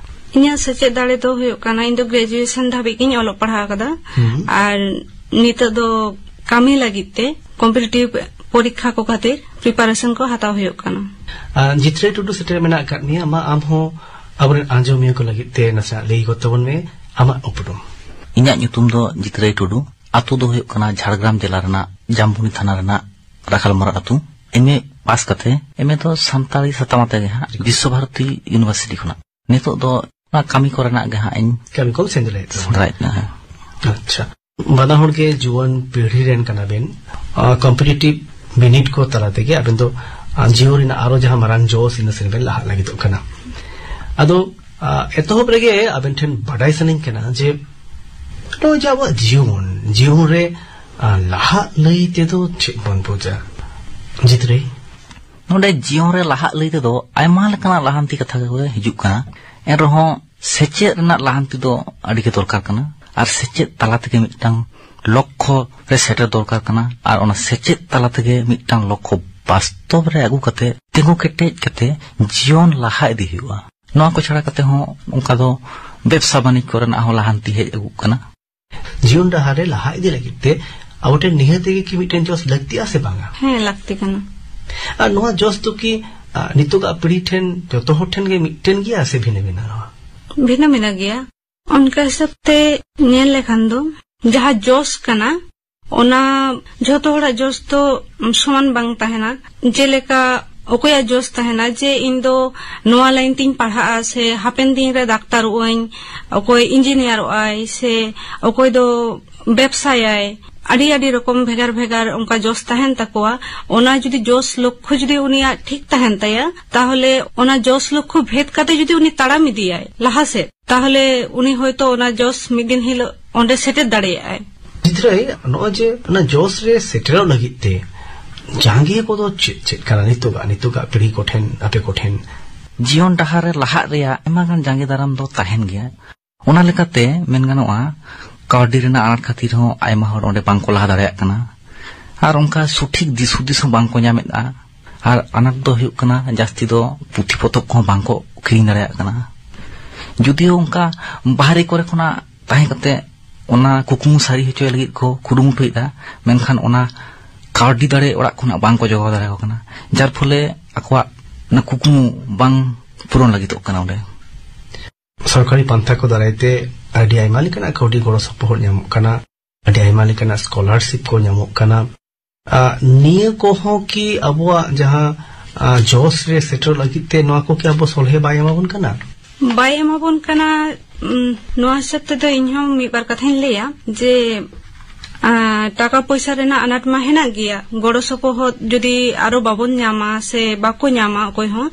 ᱤᱧᱟᱹᱜ ᱥᱮᱪᱮᱫ ᱫᱟᱲᱮ ᱫᱚ ᱦᱩᱭᱩᱜ ᱠᱟᱱᱟ, ᱤᱧ ᱫᱚ ᱜᱨᱮᱡᱩᱭᱮᱥᱚᱱ ᱫᱷᱟᱹᱵᱤᱡ ᱜᱤᱧ ᱚᱞᱚᱜ ᱯᱟᱲᱦᱟᱣ ᱟᱠᱟᱫᱟ᱾ ᱦᱩᱸ᱾ ᱟᱨ ᱱᱤᱛᱚᱜ ᱫᱚ ᱠᱟᱹᱢᱤ ᱞᱟᱹᱜᱤᱫ ᱛᱮ ᱠᱚᱢᱯᱤᱴᱤᱴᱤᱵᱷ ᱯᱚᱨᱤᱠᱠᱷᱟ ᱠᱚ ᱠᱷᱟᱹᱛᱤᱨ ᱯᱨᱤᱯᱟᱨᱮᱥᱚᱱ ᱠᱚ ᱦᱟᱛᱟᱣ ᱦᱩᱭᱩᱜ ᱠᱟᱱᱟ᱾ ᱟᱨ ᱡᱤᱛᱨᱟᱹᱭ ᱴᱩᱰᱩ ᱥᱮᱴᱮᱨ ᱢᱮᱱᱟᱜ ᱟᱠᱟᱫ ᱢᱮᱭᱟ, ᱢᱟ ᱟᱢ ᱦᱚᱸ ᱟᱵᱚᱨᱮᱱ ᱟᱸᱡᱚᱢᱤᱭᱟᱹ ᱠᱚ ᱞᱟᱹᱜᱤᱫ ᱛᱮ ᱱᱟᱥᱮᱱᱟᱜ ᱞᱟᱹᱭ ᱜᱚᱫ ᱛᱟᱵᱚᱱ ᱢᱮ ᱟᱢᱟᱜ ᱩᱯᱨᱩᱢ᱾ ᱤᱧᱟᱜ ᱧᱩᱛᱩᱢ ᱫᱚ ᱡᱤᱛᱨᱟᱹᱭ ᱴᱩᱰᱩ᱾ ᱟᱛᱳ ᱫᱚ ᱦᱩᱭᱩᱜ ᱠᱟᱱᱟ ᱡᱷᱟᱲᱜᱨᱟᱢ ᱡᱮᱞᱟ ᱨᱮᱱᱟᱜ ᱡᱟᱢᱵᱚᱱᱤ ᱛᱷᱟᱱᱟ ᱨᱮᱱᱟᱜ ᱨᱟᱠᱷᱟᱞᱢᱟᱨᱟ ᱟᱛᱳ᱾ ᱮᱢ ᱮ ᱯᱟᱥ ᱠᱟᱛᱮ, ᱮᱢ ᱮ ᱫᱚ ᱥᱟᱱᱛᱟᱲᱤ ᱥᱟᱛᱟᱢ ᱟᱛᱮ ᱜᱮ ᱦᱟᱸᱜ, ᱵᱤᱥᱥᱚ ᱵᱷᱟᱨᱚᱛᱤ ᱤᱭᱩᱱᱤᱵᱷᱟᱨᱥᱤᱴᱤ ᱠᱷᱚᱱᱟᱜ᱾ ᱱᱤᱛᱚᱜ ᱫᱚ ᱚᱱᱟ ᱠᱟᱹᱢᱤ ᱠᱚᱨᱮᱱᱟᱜ ᱜᱮ ᱦᱟᱸᱜ ᱤᱧ ᱠᱟᱹᱢᱤ ᱠᱚᱢ ᱥᱮᱸᱫᱽᱨᱟᱭᱮᱫ ᱛᱟᱵᱚᱱᱟ᱾ ᱥᱮᱸᱫᱽᱨᱟᱭᱮᱫ ᱠᱟᱱᱟ, ᱦᱮᱸ᱾ ᱟᱪᱪᱷᱟ, ᱵᱟᱱᱟ ᱦᱚᱲ ᱜᱮ ᱡᱩᱣᱟᱹᱱ ᱯᱤᱲᱦᱤ ᱨᱮᱱ ᱠᱟᱱᱟ ᱵᱮᱱ᱾ ᱟ, ᱠᱚᱢᱯᱤᱴᱤᱴᱤᱵᱷ ᱵᱤᱱᱤᱰ ᱠᱚ ᱛᱟᱞᱟ ᱛᱮᱜᱮ ᱟᱵᱮᱱ ᱫᱚ, ᱟ, ᱡᱤᱭᱚᱱ ᱨᱮᱱᱟᱜ ᱟᱨᱚ ᱡᱟᱦᱟᱸ ᱢᱟᱨᱟᱝ ᱡᱚᱥ, ᱤᱱᱟᱹ ᱥᱮᱱ ᱵᱮᱱ ᱞᱟᱦᱟᱜ ᱞᱟᱹᱜᱤᱫᱚᱜ ᱠᱟᱱᱟ᱾ ᱟᱫᱚ, ᱟ, ᱮᱛᱚᱦᱚᱵ ᱨᱮᱜᱮ ᱟᱵᱮᱱ ᱴᱷᱮᱱ ᱵᱟᱰᱟᱭ ᱥᱟᱱᱟᱧ ᱠᱟᱱᱟ ᱡᱮ ᱱᱚᱜᱼᱚᱭ ᱡᱮ ᱟᱵᱚᱣᱟᱜ ᱡᱤᱭᱚᱱ, ᱡᱤᱭᱚᱱ ᱨᱮ, ᱟ, ᱞᱟᱦᱟᱜ ᱞᱟᱹᱭ ᱛᱮᱫᱚ ᱪᱮᱫ ᱵᱚᱱ ᱵᱩᱡᱟ? ᱡᱤᱛᱨᱟᱹᱭ᱾ ᱱᱚᱰᱮ ᱡᱤᱭᱚᱱ ᱨᱮ ᱞᱟᱦᱟᱜ ᱞᱟᱹᱭ ᱛᱮᱫᱚ ᱟᱭᱢᱟ ᱞᱮᱠᱟᱱᱟᱜ ᱞᱟᱦᱟᱱᱛᱤ ᱠᱟᱛᱷᱟ ᱠᱚᱜᱮ ᱦᱤᱡᱩᱜ ᱠᱟᱱᱟ᱾ ᱮᱱ ᱨᱮᱦᱚᱸ ᱥᱮᱪᱮᱫ ᱨᱮᱱᱟᱜ ᱞᱟᱦᱟᱱᱛᱤ ᱫᱚ ᱟᱹᱰᱤ ᱜᱮ ᱫᱚᱨᱠᱟᱨ ᱠᱟᱱᱟ᱾ ᱟᱨ ᱥᱮᱪᱮᱫ ᱛᱟᱞᱟ ᱛᱮᱜᱮ ᱢᱤᱫᱴᱟᱝ ᱞᱚᱠᱠᱷᱚ ᱨᱮ ᱥᱮᱴᱮᱨ ᱫᱚᱨᱠᱟᱨ ᱠᱟᱱᱟ᱾ ᱟᱨ ᱚᱱᱟ ᱥᱮᱪᱮᱫ ᱛᱟᱞᱟ ᱛᱮᱜᱮ ᱢᱤᱫᱴᱟᱝ ᱞᱚᱠᱠᱷᱚ ᱵᱟᱥᱛᱚᱵ ᱨᱮ ᱟᱹᱜᱩ ᱠᱟᱛᱮ, ᱛᱤᱸᱜᱩ ᱠᱮᱴᱮᱡ ᱠᱟᱛᱮ ᱡᱤᱭᱚᱱ ᱞᱟᱦᱟ ᱤᱫᱤ ᱦᱩᱭᱩᱜᱼᱟ᱾ ᱱᱚᱣᱟ ᱠᱚ ᱪᱷᱟᱲᱟ ᱠᱟᱛᱮ ᱦᱚᱸ ᱚᱱᱠᱟ ᱫᱚ ᱵᱮᱵᱽᱥᱟ ᱵᱟᱹᱱᱤᱡᱽ ᱠᱚᱨᱮᱱᱟᱜ ᱦᱚᱸ ᱞᱟᱦᱟᱱᱛᱤ ᱦᱮᱡ ᱟᱹᱜᱩᱜ ᱠᱟᱱᱟ᱾ ᱡᱤᱭᱚᱱ ᱰᱟᱦᱟᱨ ᱨᱮ ᱞᱟᱦᱟ ᱤᱫᱤ ᱞᱟᱹᱜᱤᱫ ᱛᱮ ᱟᱵᱚ ᱴᱷᱮᱱ ᱱᱤᱦᱟᱹᱛ ᱜᱮ ᱠᱤ ᱢᱤᱫᱴᱮᱱ ᱡᱚᱥ ᱞᱟᱹᱠᱛᱤᱜᱼᱟ ᱥᱮ ᱵᱟᱝᱟ? ᱦᱮᱸ, ᱞᱟᱹᱠᱛᱤ ᱠᱟᱱᱟ᱾ ᱟᱨ ᱱᱚᱣᱟ ᱡᱚᱥ ᱫᱚ ᱠᱤ, ᱟ, ᱱᱤᱛᱚᱜᱟᱜ ᱯᱤᱲᱦᱤ ᱴᱷᱮᱱ, ᱡᱚᱛᱚ ᱦᱚᱲ ᱴᱷᱮᱱ ᱜᱮ ᱢᱤᱫᱴᱮᱱ ᱜᱮᱭᱟ ᱥᱮ ᱵᱷᱤᱱᱟᱹ ᱵᱷᱤᱱᱟᱹ? ᱵᱷᱤᱱᱟᱹ ᱵᱷᱤᱱᱟᱹ ᱜᱮᱭᱟ᱾ ᱚᱱᱠᱟ ᱦᱤᱥᱟᱹᱵ ᱛᱮ ᱧᱮᱞ ᱞᱮᱠᱷᱟᱱ ᱫᱚ, ᱡᱟᱦᱟᱸ ᱡᱚᱥ ᱠᱟᱱᱟ, ᱚᱱᱟ ᱡᱷᱚᱛᱚ ᱦᱚᱲᱟᱜ ᱡᱚᱥ ᱫᱚ ᱥᱚᱢᱟᱱ ᱵᱟᱝ ᱛᱟᱦᱮᱱᱟ᱾ ᱡᱮᱞᱮᱠᱟ, ᱚᱠᱚᱭᱟᱜ ᱡᱚᱥ ᱛᱟᱦᱮᱱᱟ ᱡᱮ ᱤᱧ ᱫᱚ ᱱᱚᱣᱟ ᱞᱟᱭᱤᱱ ᱛᱤᱧ ᱯᱟᱲᱦᱟᱜᱼᱟ, ᱥᱮ ᱦᱟᱯᱮᱱ ᱫᱤᱱ ᱨᱮ ᱰᱟᱠᱛᱟᱨᱚᱜ ᱟᱹᱧ, ᱚᱠᱚᱭ ᱤᱧᱡᱤᱱᱤᱭᱟᱨᱚᱜ ᱟᱭ, ᱥᱮ ᱚᱠᱚᱭ ᱫᱚ ᱵᱮᱵᱥᱟᱭᱟᱭ, ᱟᱹᱰᱤ ᱟᱹᱰᱤ ᱨᱚᱠᱚᱢ ᱵᱷᱮᱜᱟᱨ ᱵᱷᱮᱜᱟᱨ ᱚᱱᱠᱟ ᱡᱚᱥ ᱛᱟᱦᱮᱱ ᱛᱟᱠᱚᱣᱟ᱾ ᱚᱱᱟ ᱡᱩᱫᱤ ᱡᱚᱥ ᱞᱚᱠᱠᱷᱚ ᱡᱩᱫᱤ ᱩᱱᱤᱭᱟᱜ ᱴᱷᱤᱠ ᱛᱟᱦᱮᱱ ᱛᱟᱭᱟ, ᱛᱟᱦᱚᱞᱮ ᱚᱱᱟ ᱡᱚᱥ ᱞᱚᱠᱠᱷᱚ ᱵᱷᱮᱫ ᱠᱟᱛᱮ ᱡᱩᱫᱤ ᱩᱱᱤ ᱛᱟᱲᱟᱢ ᱤᱫᱤᱭᱟᱭ ᱞᱟᱦᱟ ᱥᱮᱫ, ᱛᱟᱦᱚᱞᱮ ᱩᱱᱤ ᱦᱚᱭᱛᱚ ᱚᱱᱟ ᱡᱚᱥ ᱢᱤᱫ ᱫᱤᱱ ᱦᱤᱞᱳᱜ ᱚᱸᱰᱮ ᱥᱮᱴᱮᱨ ᱫᱟᱲᱮᱭᱟᱜᱼᱟᱭ᱾ ᱜᱤᱫᱽᱨᱟᱹᱭ, ᱱᱚᱜᱼᱚᱭ ᱡᱮ ᱚᱱᱟ ᱡᱚᱥ ᱨᱮ ᱥᱮᱴᱮᱨᱚᱜ ᱞᱟᱹᱜᱤᱫ ᱛᱮ ᱡᱟᱸᱜᱮ ᱠᱚᱫᱚ ᱪᱮᱫ ᱪᱮᱫ ᱠᱟᱱᱟ ᱱᱤᱛᱚᱜᱟᱜ, ᱱᱤᱛᱚᱜᱟᱜ ᱯᱤᱲᱦᱤ ᱠᱚᱴᱷᱮᱱ, ᱟᱯᱮ ᱠᱚᱴᱷᱮᱱ? ᱡᱤᱭᱚᱱ ᱰᱟᱦᱟᱨ ᱨᱮ ᱞᱟᱦᱟᱜ ᱨᱮᱭᱟᱜ ᱟᱭᱢᱟ ᱜᱟᱱ ᱡᱟᱸᱜᱮ ᱫᱟᱨᱟᱢ ᱫᱚ ᱛᱟᱦᱮᱱ ᱜᱮᱭᱟ᱾ ᱚᱱᱟ ᱞᱮᱠᱟᱛᱮ ᱢᱮᱱ ᱜᱟᱱᱚᱜᱼᱟ, ᱠᱟᱹᱣᱰᱤ ᱨᱮᱱᱟᱜ ᱟᱱᱟᱴ ᱠᱷᱟᱹᱛᱤᱨ ᱦᱚᱸ ᱟᱭᱢᱟ ᱦᱚᱲ ᱚᱸᱰᱮ ᱵᱟᱝᱠᱚ ᱞᱟᱦᱟ ᱫᱟᱲᱮᱭᱟᱜ ᱠᱟᱱᱟ᱾ ᱟᱨ ᱚᱱᱠᱟ ᱥᱚᱴᱷᱤᱠ ᱫᱤᱥ ᱦᱩᱫᱤᱥ ᱦᱚᱸ ᱵᱟᱝᱠᱚ ᱧᱟᱢᱮᱫᱼᱟ᱾ ᱟᱨ ᱟᱱᱟᱴ ᱫᱚ ᱦᱩᱭᱩᱜ ᱠᱟᱱᱟ, ᱡᱟᱹᱥᱛᱤ ᱫᱚ ᱯᱩᱛᱷᱤ ᱯᱚᱛᱚᱵ ᱠᱚᱦᱚᱸ ᱵᱟᱝᱠᱚ ᱠᱤᱨᱤᱧ ᱫᱟᱲᱮᱭᱟᱜ ᱠᱟᱱᱟ᱾ ᱡᱩᱫᱤᱭᱳ ᱚᱱᱠᱟ ᱵᱟᱦᱨᱮ ᱠᱚᱨᱮ ᱠᱷᱚᱱᱟᱜ ᱛᱟᱦᱮᱸ ᱠᱟᱛᱮ ᱚᱱᱟ ᱠᱩᱠᱢᱩ ᱥᱟᱹᱨᱤ ᱦᱚᱪᱚᱭ ᱞᱟᱹᱜᱤᱫ ᱠᱚ ᱠᱩᱨᱩᱢᱩᱴᱩᱭᱮᱫᱟ, ᱢᱮᱱᱠᱷᱟᱱ ᱚᱱᱟ ᱠᱟᱹᱣᱰᱤ ᱫᱟᱲᱮ ᱚᱲᱟᱜ ᱠᱷᱚᱱᱟᱜ ᱵᱟᱝᱠᱚ ᱡᱚᱜᱟᱣ ᱫᱟᱲᱮᱭᱟᱠᱚ ᱠᱟᱱᱟ, ᱡᱟᱨ ᱯᱷᱚᱞᱮ ᱟᱠᱚᱣᱟᱜ ᱚᱱᱟ ᱠᱩᱠᱢᱩ ᱵᱟᱝ ᱯᱩᱨᱚᱱ ᱞᱟᱹᱜᱤᱫᱚᱜ ᱠᱟᱱᱟ ᱚᱸᱰᱮ᱾ ᱥᱚᱨᱠᱟᱨᱤ ᱯᱟᱱᱛᱷᱟ ᱠᱚ ᱫᱟᱨᱟᱭ ᱛᱮ ᱟᱹᱰᱤ ᱟᱭᱢᱟ ᱞᱮᱠᱟᱱᱟᱜ ᱠᱟᱹᱣᱰᱤ ᱜᱚᱲᱚ ᱥᱚᱯᱚᱦᱚᱫ ᱧᱟᱢᱚᱜ ᱠᱟᱱᱟ, ᱟᱹᱰᱤ ᱟᱭᱢᱟ ᱞᱮᱠᱟᱱᱟᱜ ᱥᱠᱚᱞᱟᱨᱥᱤᱯ ᱠᱚ ᱧᱟᱢᱚᱜ ᱠᱟᱱᱟ᱾ ᱟ, ᱱᱤᱭᱟᱹ ᱠᱚᱦᱚᱸ ᱠᱤ ᱟᱵᱚᱣᱟᱜ ᱡᱟᱦᱟᱸ, ᱟ, ᱡᱚᱥ ᱨᱮ ᱥᱮᱴᱮᱨᱚᱜ ᱞᱟᱹᱜᱤᱫ ᱛᱮ ᱱᱚᱣᱟ ᱠᱚ ᱠᱤ ᱟᱵᱚ ᱥᱚᱞᱦᱮ ᱵᱟᱭ ᱮᱢᱟᱵᱚᱱ ᱠᱟᱱᱟ? ᱵᱟᱭ ᱮᱢᱟᱵᱚᱱ ᱠᱟᱱᱟ᱾ ᱩᱢ, ᱱᱚᱣᱟ ᱦᱤᱥᱟᱹᱵ ᱛᱮᱫᱚ ᱤᱧᱦᱚᱸ ᱢᱤᱫ ᱵᱟᱨ ᱠᱟᱛᱷᱟᱧ ᱞᱟᱹᱭᱟ ᱡᱮ, ᱟ, ᱴᱟᱠᱟ ᱯᱚᱭᱥᱟ ᱨᱮᱱᱟᱜ ᱟᱱᱟᱴ ᱢᱟ ᱦᱮᱱᱟᱜ ᱜᱮᱭᱟ, ᱜᱚᱲᱚ ᱥᱚᱯᱚᱦᱚᱫ ᱡᱩᱫᱤ ᱟᱨᱚ ᱵᱟᱵᱚᱱ ᱧᱟᱢᱟ ᱥᱮ ᱵᱟᱠᱚ ᱧᱟᱢᱟ ᱚᱠᱚᱭ ᱦᱚᱸ,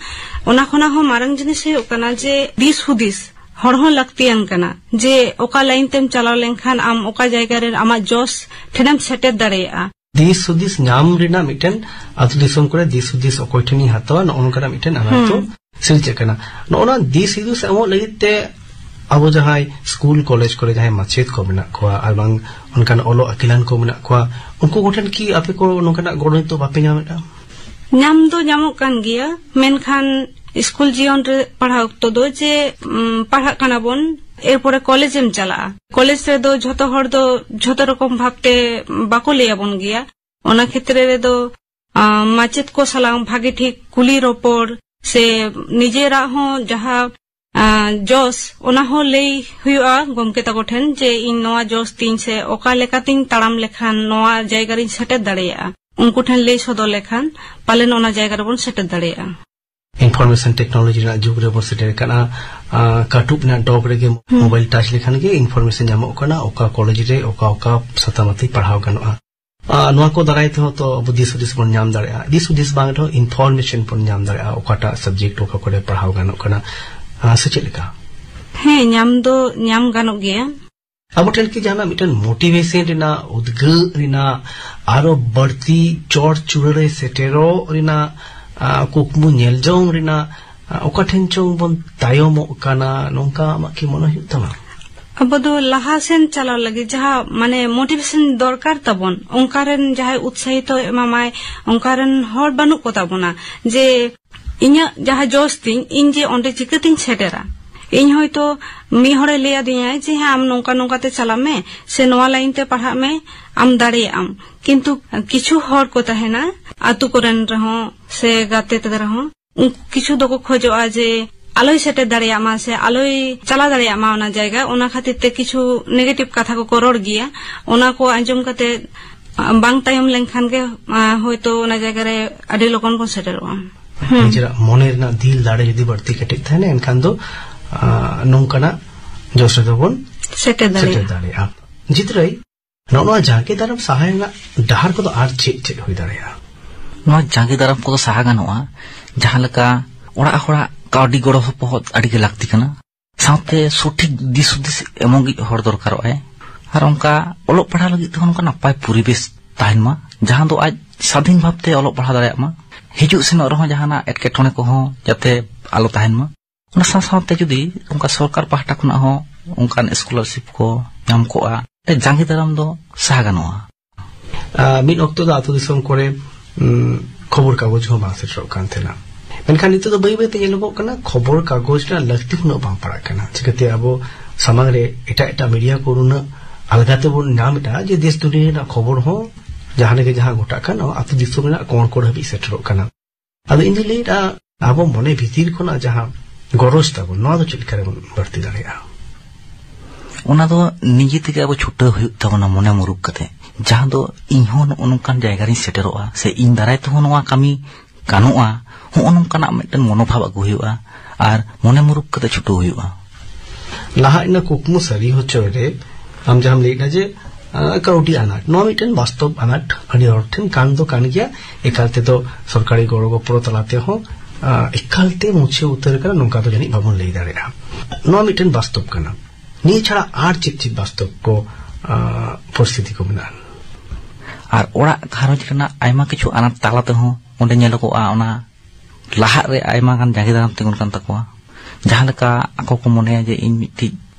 ᱚᱱᱟ ᱠᱷᱚᱱᱟᱜ ᱦᱚᱸ ᱢᱟᱨᱟᱝ ᱡᱤᱱᱤᱥ ᱦᱩᱭᱩᱜ ᱠᱟᱱᱟ ᱡᱮ ᱫᱤᱥ ᱦᱩᱫᱤᱥ ᱦᱚᱲ ᱦᱚᱸ ᱞᱟᱹᱠᱛᱤᱭᱟᱱ ᱠᱟᱱᱟ, ᱡᱮ ᱚᱠᱟ ᱞᱟᱭᱤᱱ ᱛᱮᱢ ᱪᱟᱞᱟᱣ ᱞᱮᱱᱠᱷᱟᱱ ᱟᱢ ᱚᱠᱟ ᱡᱟᱭᱜᱟ ᱨᱮ ᱟᱢᱟᱜ ᱡᱚᱥ ᱴᱷᱮᱱᱮᱢ ᱥᱮᱴᱮᱨ ᱫᱟᱲᱮᱭᱟᱜᱼᱟ᱾ ᱫᱤᱥ ᱦᱩᱫᱤᱥ ᱧᱟᱢ ᱨᱮᱱᱟᱜ ᱢᱤᱫᱴᱮᱱ, ᱟᱹᱛᱩ ᱫᱤᱥᱚᱢ ᱠᱚᱨᱮ ᱫᱤᱥ ᱦᱩᱫᱤᱥ ᱚᱠᱚᱭ ᱴᱷᱮᱱᱤᱧ ᱦᱟᱛᱟᱣᱟ, ᱱᱚᱜᱼᱚ ᱱᱚᱝᱠᱟᱱᱟᱜ ᱢᱤᱫᱴᱮᱱ ᱟᱱᱟᱴ ᱫᱚ ᱦᱩᱸ᱾ ᱥᱤᱨᱡᱟᱹᱜ ᱠᱟᱱᱟ᱾ ᱱᱚᱜᱼᱚ ᱱᱚᱣᱟ ᱫᱤᱥ ᱦᱩᱫᱤᱥ ᱮᱢᱚᱜ ᱞᱟᱹᱜᱤᱫ ᱛᱮ ᱟᱵᱚ ᱡᱟᱦᱟᱸᱭ ᱥᱠᱩᱞ ᱠᱚᱞᱮᱡᱽ ᱠᱚᱨᱮ ᱡᱟᱦᱟᱸᱭ ᱢᱟᱪᱮᱫ ᱠᱚ ᱢᱮᱱᱟᱜ ᱠᱚᱣᱟ ᱟᱨ ᱵᱟᱝ ᱚᱱᱠᱟᱱ ᱚᱞᱚᱜ ᱟᱹᱠᱤᱞᱟᱱ ᱠᱚ ᱢᱮᱱᱟᱜ ᱠᱚᱣᱟ, ᱩᱱᱠᱩ ᱠᱚᱴᱷᱮᱱ ᱠᱤ ᱟᱯᱮ ᱠᱚ ᱱᱚᱝᱠᱟᱱᱟᱜ ᱜᱚᱲᱚ ᱱᱤᱛᱚᱜ ᱵᱟᱯᱮ ᱧᱟᱢᱮᱫᱼᱟ? ᱧᱟᱢ ᱫᱚ ᱧᱟᱢᱚᱜ ᱠᱟᱱ ᱜᱮᱭᱟ, ᱢᱮᱱᱠᱷᱟᱱ ᱥᱠᱩᱞ ᱡᱤᱭᱚᱱ ᱨᱮ ᱯᱟᱲᱦᱟᱣ ᱚᱠᱛᱚ ᱫᱚ ᱡᱮ, ᱩᱢ, ᱯᱟᱲᱦᱟᱜ ᱠᱟᱱᱟ ᱵᱚᱱ, ᱮᱨᱯᱚᱨᱮ ᱠᱚᱞᱮᱡᱽ ᱮᱢ ᱪᱟᱞᱟᱜᱼᱟ᱾ ᱠᱚᱞᱮᱡᱽ ᱨᱮᱫᱚ ᱡᱷᱚᱛᱚ ᱦᱚᱲ ᱫᱚ ᱡᱷᱚᱛᱚ ᱨᱚᱠᱚᱢ ᱵᱷᱟᱵᱛᱮ ᱵᱟᱠᱚ ᱞᱟᱹᱭ ᱟᱵᱚᱱ ᱜᱮᱭᱟ᱾ ᱚᱱᱟ ᱠᱷᱮᱛᱨᱮ ᱨᱮᱫᱚ, ᱟ, ᱢᱟᱪᱮᱫ ᱠᱚ ᱥᱟᱞᱟᱜ ᱵᱷᱟᱜᱮ ᱴᱷᱤᱠ ᱠᱩᱞᱤ ᱨᱚᱯᱚᱲ ᱥᱮ ᱱᱤᱡᱮᱨᱟᱜ ᱦᱚᱸ ᱡᱟᱦᱟᱸ, ᱟ, ᱡᱚᱥ, ᱚᱱᱟ ᱦᱚᱸ ᱞᱟᱹᱭ ᱦᱩᱭᱩᱜᱼᱟ ᱜᱚᱢᱠᱮ ᱛᱟᱠᱚ ᱴᱷᱮᱱ ᱡᱮ ᱤᱧ ᱱᱚᱣᱟ ᱡᱚᱥ ᱛᱤᱧ ᱥᱮ ᱚᱠᱟ ᱞᱮᱠᱟᱛᱤᱧ ᱛᱟᱲᱟᱢ ᱞᱮᱠᱷᱟᱱ ᱱᱚᱣᱟ ᱡᱟᱭᱜᱟ ᱨᱤᱧ ᱥᱮᱴᱮᱨ ᱫᱟᱲᱮᱭᱟᱜᱼᱟ᱾ ᱩᱱᱠᱩ ᱴᱷᱮᱱ ᱞᱟᱹᱭ ᱥᱚᱫᱚᱨ ᱞᱮᱠᱷᱟᱱ ᱯᱟᱞᱮᱱ ᱚᱱᱟ ᱡᱟᱭᱜᱟ ᱨᱮᱵᱚᱱ ᱥᱮᱴᱮᱨ ᱫᱟᱲᱮᱭᱟᱜᱼᱟ᱾ ᱤᱱᱯᱷᱚᱨᱢᱮᱥᱚᱱ ᱴᱮᱠᱱᱳᱞᱚᱡᱤ ᱨᱮᱱᱟᱜ ᱡᱩᱜᱽ ᱨᱮᱵᱚᱱ ᱥᱮᱴᱮᱨ ᱟᱠᱟᱱᱟ᱾ ᱟᱸ, ᱠᱟᱹᱴᱩᱵ ᱨᱮᱱᱟᱜ ᱰᱚᱜᱽ ᱨᱮᱜᱮ ᱦᱩᱸ᱾ ᱢᱳᱵᱟᱭᱤᱞ ᱴᱟᱪ ᱞᱮᱠᱷᱟᱱ ᱜᱮ ᱤᱱᱯᱷᱚᱨᱢᱮᱥᱚᱱ ᱧᱟᱢᱚᱜ ᱠᱟᱱᱟ, ᱚᱠᱟ ᱠᱚᱞᱮᱡᱽ ᱨᱮ ᱚᱠᱟ ᱚᱠᱟ ᱥᱟᱛᱟᱢ ᱟᱛᱮ ᱯᱟᱲᱦᱟᱣ ᱜᱟᱱᱚᱜᱼᱟ᱾ ᱟᱸ, ᱱᱚᱣᱟ ᱠᱚ ᱫᱟᱨᱟᱭ ᱛᱮᱦᱚᱸ ᱛᱚ ᱟᱵᱚ ᱫᱤᱥ ᱦᱩᱫᱤᱥ ᱵᱚᱱ ᱧᱟᱢ ᱫᱟᱲᱮᱭᱟᱜᱼᱟ᱾ ᱫᱤᱥ ᱦᱩᱫᱤᱥ ᱵᱟᱝ ᱨᱮᱦᱚᱸ ᱤᱱᱯᱷᱚᱨᱢᱮᱥᱚᱱ ᱵᱚᱱ ᱧᱟᱢ ᱫᱟᱲᱮᱭᱟᱜᱼᱟ, ᱚᱠᱟᱴᱟᱜ ᱥᱟᱵᱡᱮᱠᱴ ᱚᱠᱟ ᱠᱚᱨᱮ ᱯᱟᱲᱦᱟᱣ ᱜᱟᱱᱚᱜ ᱠᱟᱱᱟ, ᱟᱸ, ᱥᱮ ᱪᱮᱫ ᱞᱮᱠᱟ? ᱦᱮᱸ, ᱧᱟᱢ ᱫᱚ ᱧᱟᱢ ᱜᱟᱱᱚᱜ ᱜᱮᱭᱟ᱾ ᱟᱵᱚ ᱴᱷᱮᱱ ᱠᱤ ᱡᱟᱦᱟᱱᱟᱜ ᱢᱤᱫᱴᱮᱱ ᱢᱳᱴᱤᱵᱷᱮᱥᱚᱱ ᱨᱮᱱᱟᱜ, ᱩᱫᱽᱜᱟᱹᱜ ᱨᱮᱱᱟᱜ, ᱟᱨᱚ ᱵᱟᱹᱲᱛᱤ ᱪᱚᱴ ᱪᱩᱲᱟᱹ ᱨᱮ ᱥᱮᱴᱮᱨᱚᱜ ᱨᱮᱱᱟᱜ, ᱟᱸ, ᱠᱩᱠᱢᱩ ᱧᱮᱞ ᱡᱚᱝ ᱨᱮᱱᱟᱜ, ᱟᱸ, ᱚᱠᱟ ᱴᱷᱮᱱ ᱪᱚᱝ ᱵᱚᱱ ᱛᱟᱭᱚᱢᱚᱜ ᱠᱟᱱᱟ, ᱱᱚᱝᱠᱟ ᱟᱢᱟᱜ ᱠᱤ ᱢᱚᱱᱮ ᱦᱩᱭᱩᱜ ᱛᱟᱢᱟ? ᱟᱵᱚ ᱫᱚ ᱞᱟᱦᱟ ᱥᱮᱱ ᱪᱟᱞᱟᱣ ᱞᱟᱹᱜᱤᱫ ᱡᱟᱦᱟᱸ, ᱢᱟᱱᱮ, ᱢᱳᱴᱤᱵᱷᱮᱥᱚᱱ ᱫᱚᱨᱠᱟᱨ ᱛᱟᱵᱚᱱ, ᱚᱱᱠᱟ ᱨᱮᱱ ᱡᱟᱦᱟᱸᱭ ᱩᱛᱥᱟᱦᱤᱛ ᱮ ᱮᱢᱟᱢᱟᱭ, ᱚᱱᱠᱟ ᱨᱮᱱ ᱦᱚᱲ ᱵᱟᱹᱱᱩᱜ ᱠᱚ ᱛᱟᱵᱚᱱᱟ᱾ ᱡᱮ ᱤᱧᱟᱹᱜ ᱡᱟᱦᱟᱸ ᱡᱚᱥ ᱛᱤᱧ, ᱤᱧ ᱡᱮ ᱚᱸᱰᱮ ᱪᱤᱠᱟᱹᱛᱤᱧ ᱥᱮᱴᱮᱨᱟ? ᱤᱧ ᱦᱚᱭᱛᱳ ᱢᱤᱫ ᱦᱚᱲᱮ ᱞᱟᱹᱭ ᱟᱹᱫᱤᱧᱟᱭ ᱡᱮ, "ᱦᱮᱸ, ᱟᱢ ᱱᱚᱝᱠᱟ ᱱᱚᱝᱠᱟ ᱛᱮ ᱪᱟᱞᱟᱜ ᱢᱮ, ᱥᱮ ᱱᱚᱣᱟ ᱞᱟᱭᱤᱱ ᱛᱮ ᱯᱟᱲᱦᱟᱜ ᱢᱮ, ᱟᱢ ᱫᱟᱲᱮᱭᱟᱜ ᱟᱢ᱾" ᱠᱤᱱᱛᱩ ᱠᱤᱪᱷᱩ ᱦᱚᱲ ᱠᱚ ᱛᱟᱦᱮᱱᱟ, ᱟᱛᱳ ᱠᱚᱨᱮᱱ ᱨᱮᱦᱚᱸ ᱥᱮ ᱜᱟᱛᱮ ᱛᱟᱠᱚ ᱨᱮᱦᱚᱸ, ᱩᱱ-, ᱠᱤᱪᱷᱩ ᱫᱚᱠᱚ ᱠᱷᱚᱡᱚᱜᱼᱟ ᱡᱮ ᱟᱞᱚᱭ ᱥᱮᱴᱮᱨ ᱫᱟᱲᱮᱭᱟᱜ ᱢᱟ ᱥᱮ ᱟᱞᱚᱭ ᱪᱟᱞᱟᱣ ᱫᱟᱲᱮᱭᱟᱜ ᱢᱟ ᱚᱱᱟ ᱡᱟᱭᱜᱟ, ᱚᱱᱟ ᱠᱷᱟᱹᱛᱤᱨ ᱛᱮ ᱠᱤᱪᱷᱩ ᱱᱮᱜᱮᱴᱤᱵᱷ ᱠᱟᱛᱷᱟ ᱠᱚᱠᱚ ᱨᱚᱲ ᱜᱮᱭᱟ᱾ ᱚᱱᱟ ᱠᱚ ᱟᱸᱡᱚᱢ ᱠᱟᱛᱮ, ᱟ, ᱵᱟᱝ ᱛᱟᱭᱚᱢ ᱞᱮᱱᱠᱷᱟᱱ ᱜᱮ, ᱟ, ᱦᱚᱭᱛᱳ ᱚᱱᱟ ᱡᱟᱭᱜᱟ ᱨᱮ ᱟᱹᱰᱤ ᱞᱚᱜᱚᱱ ᱵᱚᱱ ᱥᱮᱴᱮᱨᱚᱜᱼᱟ᱾ ᱦᱩᱸ᱾ ᱱᱤᱡᱮᱨᱟᱜ ᱢᱚᱱᱮ ᱨᱮᱱᱟᱜ ᱫᱤᱞ ᱫᱟᱲᱮ ᱡᱩᱫᱤ ᱵᱟᱹᱲᱛᱤ ᱠᱮᱴᱮᱡ ᱛᱟᱦᱮᱱᱟ, ᱮᱱᱠᱷᱟᱱ ᱫᱚ, ᱟ, ᱱᱚᱝᱠᱟᱱᱟᱜ ᱡᱚᱥ ᱨᱮᱫᱚ ᱵᱚᱱ ᱥᱮᱴᱮᱨ ᱫᱟᱲᱮᱭᱟᱜᱼᱟ᱾ ᱥᱮᱴᱮᱨ ᱫᱟᱲᱮᱭᱟᱜᱼᱟ᱾ ᱡᱤᱛᱨᱟᱹᱭ, ᱱᱚᱜᱼᱚ ᱱᱚᱣᱟ ᱡᱟᱸᱜᱮ ᱫᱟᱨᱟᱢ ᱥᱟᱦᱟ ᱨᱮᱱᱟᱜ ᱰᱟᱦᱟᱨ ᱠᱚᱫᱚ ᱟᱨ ᱪᱮᱫ ᱪᱮᱫ ᱦᱩᱭ ᱫᱟᱲᱮᱭᱟᱜᱼᱟ? ᱱᱚᱣᱟ ᱡᱟᱸᱜᱮ ᱫᱟᱨᱟᱢ ᱠᱚᱫᱚ ᱥᱟᱦᱟ ᱜᱟᱱᱚᱜᱼᱟ, ᱡᱟᱦᱟᱸ ᱞᱮᱠᱟ ᱚᱲᱟᱜ ᱦᱚᱲᱟᱜ ᱠᱟᱹᱣᱰᱤ ᱜᱚᱲᱚ ᱥᱚᱯᱚᱦᱚᱫ ᱟᱹᱰᱤ ᱜᱮ ᱞᱟᱹᱠᱛᱤ ᱠᱟᱱᱟ᱾ ᱥᱟᱶᱛᱮ ᱥᱚᱴᱷᱤᱠ ᱫᱤᱥ ᱦᱩᱫᱤᱥ ᱮᱢᱚᱜᱤᱡ ᱦᱚᱲ ᱫᱚᱨᱠᱟᱨᱚᱜᱼᱟᱭ᱾ ᱟᱨ ᱚᱱᱠᱟ ᱚᱞᱚᱜ ᱯᱟᱲᱦᱟᱣ ᱞᱟᱹᱜᱤᱫ ᱛᱮᱦᱚᱸ ᱱᱚᱝᱠᱟ ᱱᱟᱯᱟᱭ ᱯᱚᱨᱤᱵᱮᱥ ᱛᱟᱦᱮᱱ ᱢᱟ, ᱡᱟᱦᱟᱸ ᱫᱚ ᱟᱡ ᱥᱟᱫᱷᱤᱱ ᱵᱷᱟᱵᱽᱛᱮ ᱚᱞᱚᱜ ᱯᱟᱲᱦᱟᱣ ᱫᱟᱲᱮᱭᱟᱜ ᱢᱟ᱾ ᱦᱤᱡᱩᱜ ᱥᱮᱱᱚᱜ ᱨᱮᱦᱚᱸ ᱡᱟᱦᱟᱱᱟᱜ ᱮᱴᱠᱮᱴᱚᱬᱮ ᱠᱚᱦᱚᱸ ᱡᱟᱛᱮ ᱟᱞᱚ ᱛᱟᱦᱮᱱ ᱢᱟ᱾ ᱚᱱᱟ ᱥᱟᱶ ᱥᱟᱶᱛᱮ ᱡᱩᱫᱤ ᱚᱱᱠᱟ ᱥᱚᱨᱠᱟᱨ ᱯᱟᱦᱴᱟ ᱠᱷᱚᱱᱟᱜ ᱦᱚᱸ ᱚᱱᱠᱟᱱ ᱥᱠᱚᱞᱟᱨᱥᱤᱯ ᱠᱚ ᱧᱟᱢ ᱠᱚᱜᱼᱟ, ᱛᱮ ᱡᱟᱸᱜᱮ ᱫᱟᱨᱟᱢ ᱫᱚ ᱥᱟᱦᱟ ᱜᱟᱱᱚᱜᱼᱟ᱾ ᱟᱨ ᱢᱤᱫ ᱚᱠᱛᱚ ᱫᱚ ᱟᱹᱛᱩ ᱫᱤᱥᱚᱢ ᱠᱚᱨᱮ, ᱩᱸ, ᱠᱷᱚᱵᱚᱨ ᱠᱟᱜᱚᱡᱽ ᱦᱚᱸ ᱵᱟᱝ ᱥᱮᱴᱮᱨᱚᱜ ᱠᱟᱱ ᱛᱟᱦᱮᱱᱟ᱾ ᱢᱮᱱᱠᱷᱟᱱ ᱱᱤᱛᱚᱜ ᱫᱚ ᱵᱟᱹᱭ ᱵᱟᱹᱭᱛᱮ ᱧᱮᱞᱚᱜᱚᱜ ᱠᱟᱱᱟ, ᱠᱷᱚᱵᱚᱨ ᱠᱟᱜᱚᱡᱽ ᱨᱮᱱᱟᱜ ᱞᱟᱹᱠᱛᱤ ᱩᱱᱟᱹᱜ ᱵᱟᱝ ᱯᱟᱲᱟᱜ ᱠᱟᱱᱟ᱾ ᱪᱤᱠᱟᱹᱛᱮ ᱟᱵᱚ ᱥᱟᱢᱟᱝ ᱨᱮ ᱮᱴᱟᱜ ᱮᱴᱟᱜ ᱢᱤᱰᱤᱭᱟ ᱠᱚ ᱱᱩᱱᱟᱹᱜ ᱟᱞᱜᱟ ᱛᱮᱵᱚᱱ ᱧᱟᱢ ᱮᱫᱟ ᱡᱮ ᱫᱮᱥ ᱫᱩᱱᱤᱭᱟᱹ ᱨᱮᱱᱟᱜ ᱠᱷᱚᱵᱚᱨ ᱦᱚᱸ ᱡᱟᱦᱟᱸ ᱨᱮᱜᱮ ᱡᱟᱦᱟᱸ ᱜᱷᱚᱴᱟᱜ ᱠᱟᱱ, ᱱᱚᱣᱟ ᱟᱹᱛᱩ ᱫᱤᱥᱚᱢ ᱨᱮᱱᱟᱜ ᱠᱚᱬ ᱠᱚᱬ ᱦᱟᱹᱵᱤᱡ ᱥᱮᱴᱮᱨᱚᱜ ᱠᱟᱱᱟ᱾ ᱟᱫᱚ ᱤᱧ ᱫᱚᱧ ᱞᱟᱹᱭᱮᱫᱼᱟ, ᱟᱵᱚ ᱢᱚᱱᱮ ᱵᱷᱤᱛᱤᱨ ᱠᱷᱚᱱᱟᱜ ᱡᱟᱦᱟᱸ ᱜᱚᱨᱚᱡᱽ ᱛᱟᱵᱚᱱ, ᱱᱚᱣᱟ ᱫᱚ ᱪᱮᱫ ᱞᱮᱠᱟ ᱨᱮᱵᱚᱱ ᱵᱟᱹᱲᱛᱤ ᱫᱟᱲᱮᱭᱟᱜᱼᱟ? ᱚᱱᱟ ᱫᱚ ᱱᱤᱡᱮ ᱛᱮᱜᱮ ᱟᱵᱚ ᱪᱷᱩᱴᱟᱹᱣ ᱦᱩᱭᱩᱜ ᱛᱟᱵᱚᱱᱟ, ᱢᱚᱱᱮ ᱢᱩᱨᱩᱠ ᱠᱟᱛᱮ᱾ ᱡᱟᱦᱟᱸ ᱫᱚ ᱤᱧ ᱦᱚᱸ ᱱᱚᱜᱼᱚ ᱱᱚᱝᱠᱟᱱ ᱡᱟᱭᱜᱟ ᱨᱤᱧ ᱥᱮᱴᱮᱨᱚᱜᱼᱟ, ᱥᱮ ᱤᱧ ᱫᱟᱨᱟᱭ ᱛᱮᱦᱚᱸ ᱱᱚᱣᱟ ᱠᱟᱹᱢᱤ ᱜᱟᱱᱚᱜᱼᱟ, ᱦᱚᱸᱜᱼᱚ ᱱᱚᱝᱠᱟᱱᱟᱜ ᱢᱤᱫᱴᱮᱱ ᱢᱚᱱᱳᱵᱷᱟᱵ ᱟᱹᱜᱩ ᱦᱩᱭᱩᱜᱼᱟ ᱟᱨ ᱢᱚᱱᱮ ᱢᱩᱨᱩᱠ ᱠᱟᱛᱮ ᱪᱷᱩᱴᱟᱹᱣ ᱦᱩᱭᱩᱜᱼᱟ᱾ ᱞᱟᱦᱟ ᱤᱱᱟᱹ ᱠᱩᱠᱢᱩ ᱥᱟᱹᱨᱤ ᱦᱚᱪᱚᱭ ᱨᱮ ᱟᱢ ᱡᱟᱦᱟᱸᱢ ᱞᱟᱹᱭᱮᱫᱟ ᱡᱮ, ᱟᱸ, ᱠᱟᱹᱣᱰᱤ ᱟᱱᱟᱴ, ᱱᱚᱣᱟ ᱢᱤᱫᱴᱮᱱ ᱵᱟᱥᱛᱚᱵ ᱟᱱᱟᱴ ᱟᱹᱰᱤ ᱦᱚᱲ ᱴᱷᱮᱱ ᱠᱟᱱ ᱫᱚ ᱠᱟᱱ ᱜᱮᱭᱟ᱾ ᱮᱠᱟᱞ ᱛᱮᱫᱚ ᱥᱚᱨᱠᱟᱨᱤ ᱜᱚᱲᱚ ᱜᱚᱯᱚᱲᱚ ᱛᱟᱞᱟ ᱛᱮᱦᱚᱸ, ᱟᱸ, ᱮᱠᱟᱞ ᱛᱮ ᱢᱩᱪᱷᱟᱹᱣ ᱩᱛᱟᱹᱨ ᱟᱠᱟᱱᱟ, ᱱᱚᱝᱠᱟ ᱫᱚ ᱡᱟᱹᱱᱤᱡ ᱵᱟᱵᱚᱱ ᱞᱟᱹᱭ ᱫᱟᱲᱮᱭᱟᱜᱼᱟ᱾ ᱱᱚᱣᱟ ᱢᱤᱫᱴᱮᱱ ᱵᱟᱥᱛᱚᱵ ᱠᱟᱱᱟ᱾ ᱱᱤᱭᱟᱹ ᱪᱷᱟᱲᱟ ᱟᱨ ᱪᱮᱫ ᱪᱮᱫ ᱵᱟᱥᱛᱚᱵ ᱠᱚ, ᱟᱸ, ᱯᱚᱨᱤᱥᱛᱷᱤᱛᱤ ᱠᱚ ᱢᱮᱱᱟᱜᱼᱟ? ᱟᱨ ᱚᱲᱟᱜ ᱜᱷᱟᱨᱚᱸᱡᱽ ᱨᱮᱱᱟᱜ ᱟᱭᱢᱟ ᱠᱤᱪᱷᱩ ᱟᱱᱟᱴ ᱛᱟᱞᱟ ᱛᱮᱦᱚᱸ ᱚᱸᱰᱮ ᱧᱮᱞᱚᱜᱚᱜᱼᱟ, ᱚᱱᱟ ᱞᱟᱦᱟᱜ ᱨᱮ ᱟᱭᱢᱟ ᱜᱟᱱ ᱡᱟᱸᱜᱮ ᱫᱟᱨᱟᱢ ᱛᱤᱸᱜᱩᱱ ᱠᱟᱱ ᱛᱟᱠᱚᱣᱟ᱾ ᱡᱟᱦᱟᱸ ᱞᱮᱠᱟ ᱟᱠᱚ ᱠᱚ ᱢᱚᱱᱮᱭᱟ ᱡᱮ ᱤᱧ ᱢᱤᱫᱴᱤᱡ